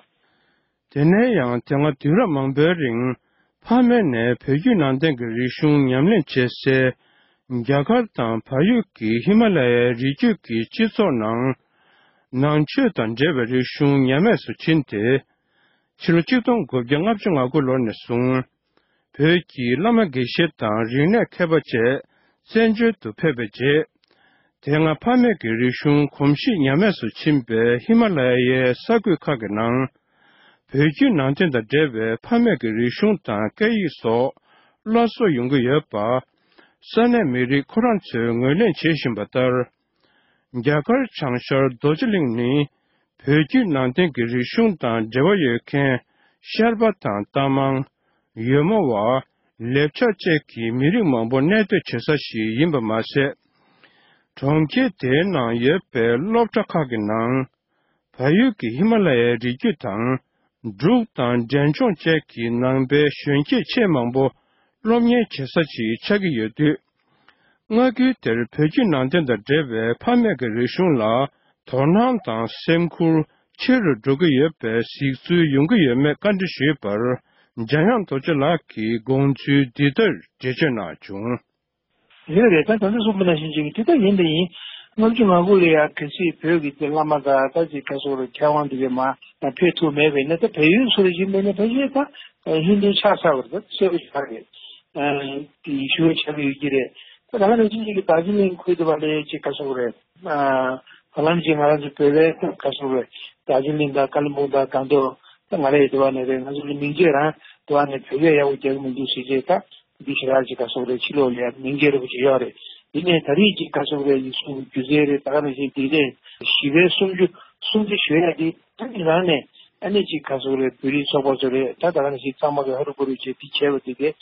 དེ་ནས་ཡང་དེ་སྔ་དུས་རབས་མང་པོའི་རིང་ཕ་མེས་ནས་བོད་བརྒྱུད་ནང་བསྟན་གྱི་རིག་གཞུང་ཉམས་ལེན་བྱེད་སའི་རྒྱ་གར་དང་བལ་ཡུལ་གྱི་ཧི་མ་ལ་ཡའི་རི་རྒྱུད་ཀྱི་སྤྱི་ཚོགས་ནང་ནང་ཆོས་དང་འབྲེལ་བའི་རིག་གཞུང་ཉམས་དམས་སུ་ཕྱིན་ཏེ། ཕྱི་ལོ་ཆིག་སྟོང་དགུ་བརྒྱ་ལྔ་བཅུ་ང་དགུ་ལོ་ནས་བཟུང་། བོད་ཀྱི་བླ་མ་དགེ་བཤེས་དང་རིག་གནས་མཁས་པ་བཅས་བཙན་བྱོལ་དུ་ཕེབས་པའི་རྗེས། དེ་སྔ་ཕ་མེས་ཀྱི་རིག་གཞུང་གོམས་གཤིས་ཉམས་དམས་སུ་ཕྱིན་པའི་ཧི་མ་ལ་ཡའི་ས་ཁུལ་ཁག་གི་ནང་། བོད་བརྒྱུད་ནང་བསྟན་དང་འབྲེལ་བའི་ཕ་མེས་ཀྱི་རིག་གཞུང་དང་སྐད་ཡིག་སོགས་སླར་གསོ་ཡོང་གི་ཡོད་པ། ས་གནས་མི་རིགས་ཁོ་རང་ཚོས་ངོས་ལེན་བྱེད་བཞིན་པ་ལྟར། རྒྱ་གར་བྱང་ཤར་རྡོ་རྗེ་གླིང་ནི་བོད་བརྒྱུད་ནང་བསྟན་གྱི་རིག་གཞུང་དང་འབྲེལ་བ་ཡོད་མཁན་ཤར་པ་དང་རྟ་མང་། ཡོལ་མོ་བ། ལེབ་ཆ་བཅས་ཀྱི་མི་རིགས་མང་པོ་གནས་སྡོད་བྱེད་ས་ཞིག་ཡིན་པ་མ་ཟད། གྲོང་ཁྱེར་དེའི་ནང་ཡོད་པའི་སློབ་གྲྭ་ཁག་གི་ནང་། བལ་ཡུལ་གྱི་ཧི་མ་ལ་ཡའི་རི་རྒྱུད་དང་། འབྲུག་དང་འབྲས་ལྗོངས་བཅས་ཀྱི་ནང་པའི་གཞོན་སྐྱེས་ཆེས་མང་པོ་སློབ་གཉེར་བྱེད་ས་ཞིག་ཆགས་ཀྱི་ཡོད་དུས། སྔ་འགྱུར་དེར་བོད་བརྒྱུད་ནང་བསྟན་དང་འབྲེལ་བའི་ཕ་མེས་ཀྱི་རིག་གཞུང་ལ་དོ་སྣང་དང་སེམས་ཁུར་ཆེ་རུ་འགྲོ་གི་ཡོད་པའི་གཟིགས་ཚུལ་ཡོང་གི་ཡོད་མེད་བཀའ་འདྲི་ཞུས་པར། འཇམ་དབྱངས་རྡོ་རྗེ་ལགས་ཀྱིས་དགོངས་ཚུལ་འདི་ལྟར་འགྲེལ་བརྗོད་གནང་བྱུང་། ཡོད་རེད། ད་ད་ལྟ་གསུངས་པ་ནང་བཞིན་ཅིག་དེ་ལྟར་ཡིན་དང་ཡིན། ལྔ་བཅུ་ང་དགུ་ལ་ཡང་གལ་སྲིད་བོད་ཀྱི་དེ་བླ་མ་དང་ད་ཅིག་ག་སོགས་རེད་མཁས་དབང་དེ་གས་མ་ཕེབས་ཐུབ་མེད་པས་ན་ད་བལ་ཡུལ་སུ་རེ་བཞིན་པས་ན་ཕལ་ཆེར་ད་ཧིན་རྡུ་ཆགས་ཚར་བ་རེད། ད་གསལ་པོ་ཆགས་རེད། དེ་ཞུ་བ་ཆགས་ཀྱི་ཡོད་ཀྱི་རེད། ད་ད་ལྟ་ནང་བཞིན་ཅིག་གི་རྡོ་རྗེ་གླིང་ཁུལ་དུ་བ་ལས་ཅིག་ག་སོགས་རེད། བར་ལམ་ཅིག་ང་རང་ཚོ་བོད་པའི་ད་ག་སོགས་རེད། རྡོ་རྗེ་གླིང་དང་ཀ་ལི་སྦུག་དང་སྒང་ཏོག་ད་ང་རེ་ཡོད་དུ་བ་ནས་རེད། ང་ཚོ་ལ་མིང་རྗེས་རང་དུ་བ་ནས་བོད་པས་ཡག་པོ་རྒྱག་གི་མི་འདུག་ཟེར་རྗེས་ད། འདི་ཞེ་དྲག་ཅིག་ག་སོགས་རེད། ཕྱི་ལོགས་ལ་ཡང་མིང་རྒྱལ་རབས་ཅིག་ཡོད་རེད། ཡིན་ནའི་ད་རེས་ཅིག་ག་སོགས་རེད། ཡིག་གཟུགས་སྒྱུ་རྩལ་རེད། ད་ག་ནང་བཞིན་དེ་ནས་ཞི་བའི་སུམ་ཅུ་སུམ་ཅུ་ཞུ་ཡ་དེ་ད་ནི་རང་ནས་ཨ་ནི་ཅིག་ག་སོགས་རེད། བོད་རིགས་ཚོགས་པ་ཚོ་རེད། ད་ད་ག་ནང་བཞིན་ཚང་མ་གི་ཧ་རུ་བུ་རུ་བྱས་དེ་བྱས་པ་དེ་གས་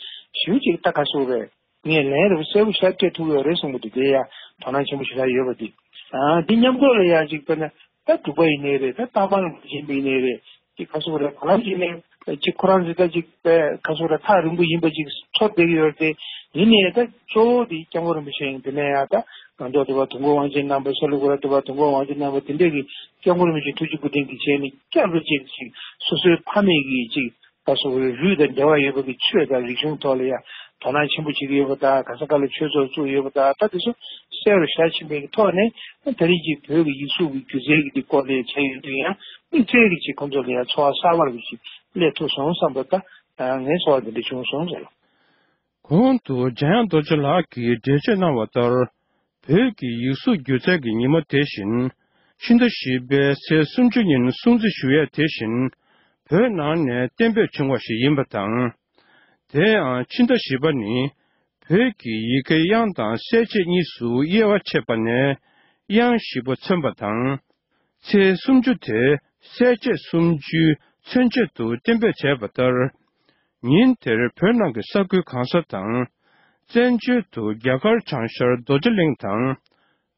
ཞུ་ཅིག་ད་ག་སོགས་རེད། ངས་ལན་རེ་གསལ་པོ་ཞིག་སྤྲད་ཐུབ་ཡོད་རེད་གསུངས་པ་དེ་དེ་ཡ་དོ་སྣང་ཆེན་པོ་ཞེ་དྲག་ཡོད་པ་དེ། ཨ་འདི་མཉམ་འགྲོགས་ལ་ཡ་ཅིག་དཔེར་ན། ད་འབྲུག་པ་ཡིན་ནའི་རེད། ད་རྟ་མང་ཡིན་པ་ཡིན་ནའི་རེད། ཅིག་ག་སོགས་རེད། བར་ལམ་ཅིག་ནས་ཅིག་ཁོ་རང་ཚོ་ད་ཅིག་ག་སོགས་རེད། ཐག་རིང་པོ་ཡིན་པ་ཅིག་ཚོར་བསྡད་ཀྱི་ཡོད་རེད་དེ། ཡིན་ནའི་ད་གཙོ་བོ་དེ་སྐྱབས་མགོན་རིན་པོ་ཆེ་ཡིན། དེ་ནས་ཡང་ད་ ང་ཚོ་དེ་བ་དུང་དཀར་དབང་ཆེན་རྣམ་པ། ས་ལུ་གུ་ར་དེ་བ་དུང་དཀར་དབང་ཆེན་རྣམ་པ། དེ་འདྲས་ཀྱི་སྐྱབས་མགོན་རིན་པོ་ཆེ་ཐུགས་རྗེ་སྐུ་ལྡན་གྱི་ཆེད་ནས་སྐྱབས་རུ་ཅིག་ཅིག་སོ་སོའི་ཕ་མེས་ཀྱི་ཅིག་ད་སོ་སོའི་རུས་དང་འབྲེལ་བ་ཡོད་པ་གི་ཆོས་དང་རིག་གཞུང་ཐོག་ལ་ཡང་དོ་སྣང་ཆེན་པོ་བྱེད་ཀྱི་ཡོད་པ་དང་། ག་ས་ག་ལ་ཆོས་ཚོགས་བཙུགས་ཡོད་པ་དང་། ད་དེ་ཚོ་གསལ་རུ་ཤར་ཕྱིན་པའི་ཐོག་ནས་ད་རེས་ཀྱི་བོད་ཀྱི་ཡིག་གཟུགས་ཀྱི་སྒྱུ་རྩལ་གྱི་དེ་སྐོར་ལ་ཆ་ཡོང་དུས་ཡང་དམིགས་བསལ་གྱི་ཅིག་ཁོང་ཚོ་ལ་ཡང་ཚོར་བ་གསར་པ་རུ་ཅིག་སླེབས་ཐུབ་སོང་བསམ་པ། ད་ངའི་ཚོར་བ་དེ་འདྲ་བྱུང་སོང་ཟེར། གོང་དུ་འཇམ་དབྱངས་རྡོ་རྗེ་ལགས་ཀྱིས་འགྲེལ་བརྗོད་གནང་བ་ལྟར། བོད་ཀྱི་ཡིག་གཟུགས་སྒྱུ་རྩལ་གྱི་ཉིན་མོ་དེ་བཞིན་ཕྱི་ཟླ་བཞི་པའི་ཚེས་སུམ་ཅུ་ཉིན་སྲུང་བརྩི་ཞུ་ཡས་དེ་བཞིན་བོད་ནང་ནས་གཏན་འབེབས་བྱུང་བ་ཞིག་ཡིན་པ་དང་། དེ་ཡང་ཕྱི་ཟླ་བཞི་པ་ནི་བོད་ཀྱི་ཡི་གེ་དབྱངས་དང་གསལ་བྱེད་གཉིས་སུ་དབྱེ་བ་ཕྱེ་བ་ནས་དབྱངས་བཞི་པོ་མཚོན་པ་དང་། ཚེས་སུམ་ཅུ་དེ་གསལ་བྱེད་སུམ་ཅུའི་མཚོན་བྱེད་དུ་གཏན་འབེབས་བྱས་པ་ལྟར། ཉིན་དེར་བོད་ནང་གི་ས་ཁུལ་གང་ས་དང་། བཙན་བྱོལ་དུ་རྒྱ་གར་བྱང་ཤར་རྡོ་རྗེ་གླིང་དང་།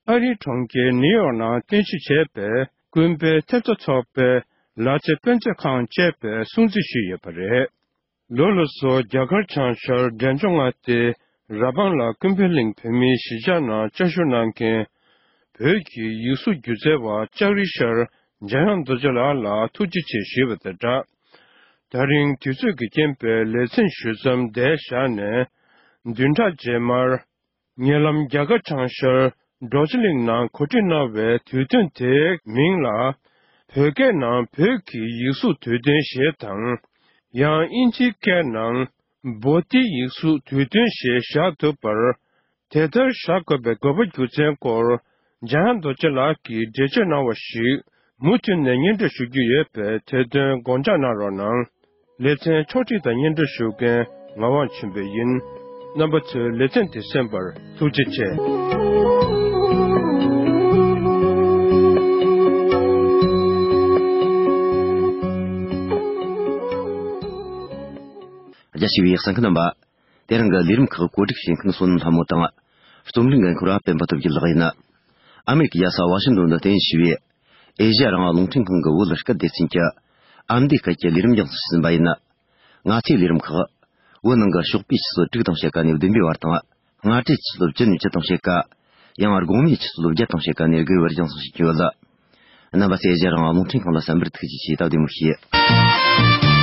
ཨ་རིའི་གྲོང་ཁྱེར་ནིའུ་ཡོག་ནང་རྟེན་གཞི་བྱས་པའི་ཀུན་ཕན་ཐེབས་རྩ་ཚོགས་པའི་ལ་རྩེ་དཔེ་མཛོད་ཁང་བཅས་པས་སྲུང་བརྩི་ཞུས་ཡོད་པ་རེད། ལོ་ལ་སོགས་རྒྱ་གར་བྱང་ཤར་འབྲས་ལྗོངས་མངའ་སྡེའི་ར་སྦང་ལ་ཀུན་ཕན་གླིང་བོད་མིའི་གཞིས་ཆགས་ནང་བཅའ་བཞུགས་གནང་མཁན་བོད་ཀྱི་ཡིག་གཟུགས་སྒྱུ་རྩལ་བ་ལྕགས་རི་ཤར་འཇམ་དབྱངས་རྡོ་རྗེ་ལགས་ལ་ཐུགས་རྗེ་ཆེ་ཞུས་པ་དང་སྦྲགས། ད་རིང་དུས་ཚོད་ཀྱི་རྐྱེན་པས་ལེ་ཚན་ཞུ་མཚམས་འདིར་བཞག་ནས། བདུན་ཕྲག་རྗེས་མར། ཉེ་ལམ་རྒྱ་གར་བྱང་ཤར་རྡོ་རྗེ་གླིང་ནང་གོ་སྒྲིག་གནང་བའི་དུས་སྟོན་དེའི་མིང་ལ། བོད་སྐད་ནང་བོད་ཀྱི་ཡིག་གཟུགས་དུས་སྟོན་ཞེས་དང་། ཡང་དབྱིན་ཇིའི་སྐད་ནང་བོ་ཏི་ཡིག་གཟུགས་དུས་སྟོན་ཞེས་བཞག་འདུག་པར། དེ་ལྟར་བཞག་དགོས་པའི་དགོས་པ་རྒྱུ་མཚན་སྐོར། འཇམ་དབྱངས་རྡོ་རྗེ་ལགས་ཀྱིས་འགྲེལ་བརྗོད་གནང་བ་ཞིག་མུ་མཐུད་ནས་སྙན་སྒྲོན་ཞུ་རྒྱུ་ཡོད་པས། དེ་དོན་དགོངས་འཇགས་གནང་རོགས་གནང་། ལེ་ཚན་ཕྱོགས་སྒྲིག་དང་སྙན་སྒྲོན་ཞུ་མཁན་ངག་དབང་ཆོས་འཕེལ་ཡིན། རྣམ་པ་ཚོས་ལེ་ཚན་འདི་གསན་པར་ཐུགས་རྗེ་ཆེ། རྒྱ་ཆེ་བའི་གསན་མཁན་རྣམ་པ། དེ་རིང་གི་ལས་རིམ་ཁག་གོ་སྒྲིག་བྱེད་མཁན་བསོད་ནམས་ལྷ་མོ་དང་། རྩོམ་སྒྲིག་འགན་འཁུར་བ་སྤེན་པ་སྟོབས་རྒྱལ་ལགས་ཡིན། ཨ་མེ་རི་ཀའི་རྒྱལ་ས་ཝ་ཤིང་ཏོན་དུ་རྟེན་གཞི་བྱས་པའི་ཨེ་ཤེ་ཡ་རང་དབང་རླུང་འཕྲིན་ཁང་གི་བོད་སྐད་སྡེ་ཚན་གྱི་ཨ་མདོའི་སྐད་ཀྱི་ལས་རིམ་རྒྱང་སྲིང་ཟིན་པ་ཡིན། ང་ཚོའི་ལས་རིམ་ཁག་བོད་ནང་གི་ཞོགས་པའི་ཆུ་ཚོད་དྲུག་དང་ཕྱེད་ཀ་ནས་བདུན་པའི་བར་དང་། སྔ་དྲོའི་ཆུ་ཚོད་བཅུ་ནས་བཅུ་དང་ཕྱེད་ཀ། ཡང་དགོང་མོའི་ཆུ་ཚོད་བརྒྱད་དང་ཕྱེད་ཀ་ནས་དགུ་པའི་བར་རྒྱང་སྲིང་བྱེད་ཀྱི་ཡོད། རྣམ་པ་ཚོས་ཨེ་ཤེ་ཡ་རང་དབང་རླུང་འཕྲིན་ཁང་ལ་གསན་པར་ཐུགས་རྗེ་ཆེ། སྟབས་བདེ་མོ་བྱོས།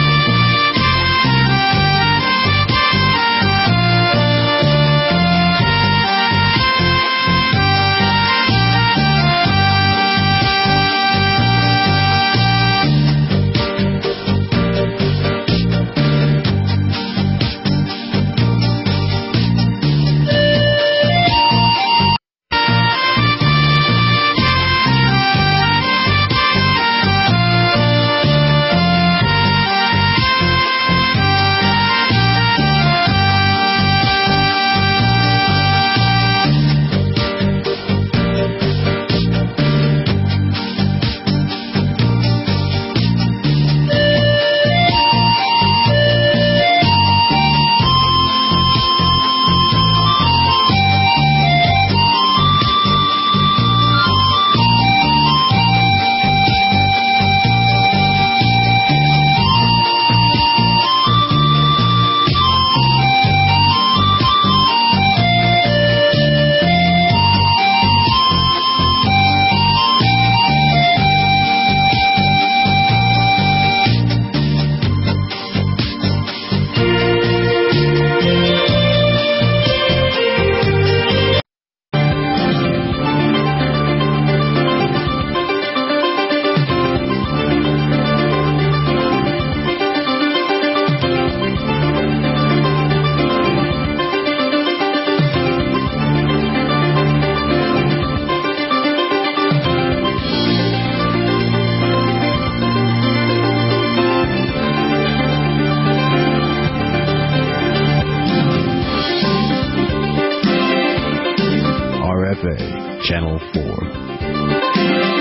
R F A, Channel four.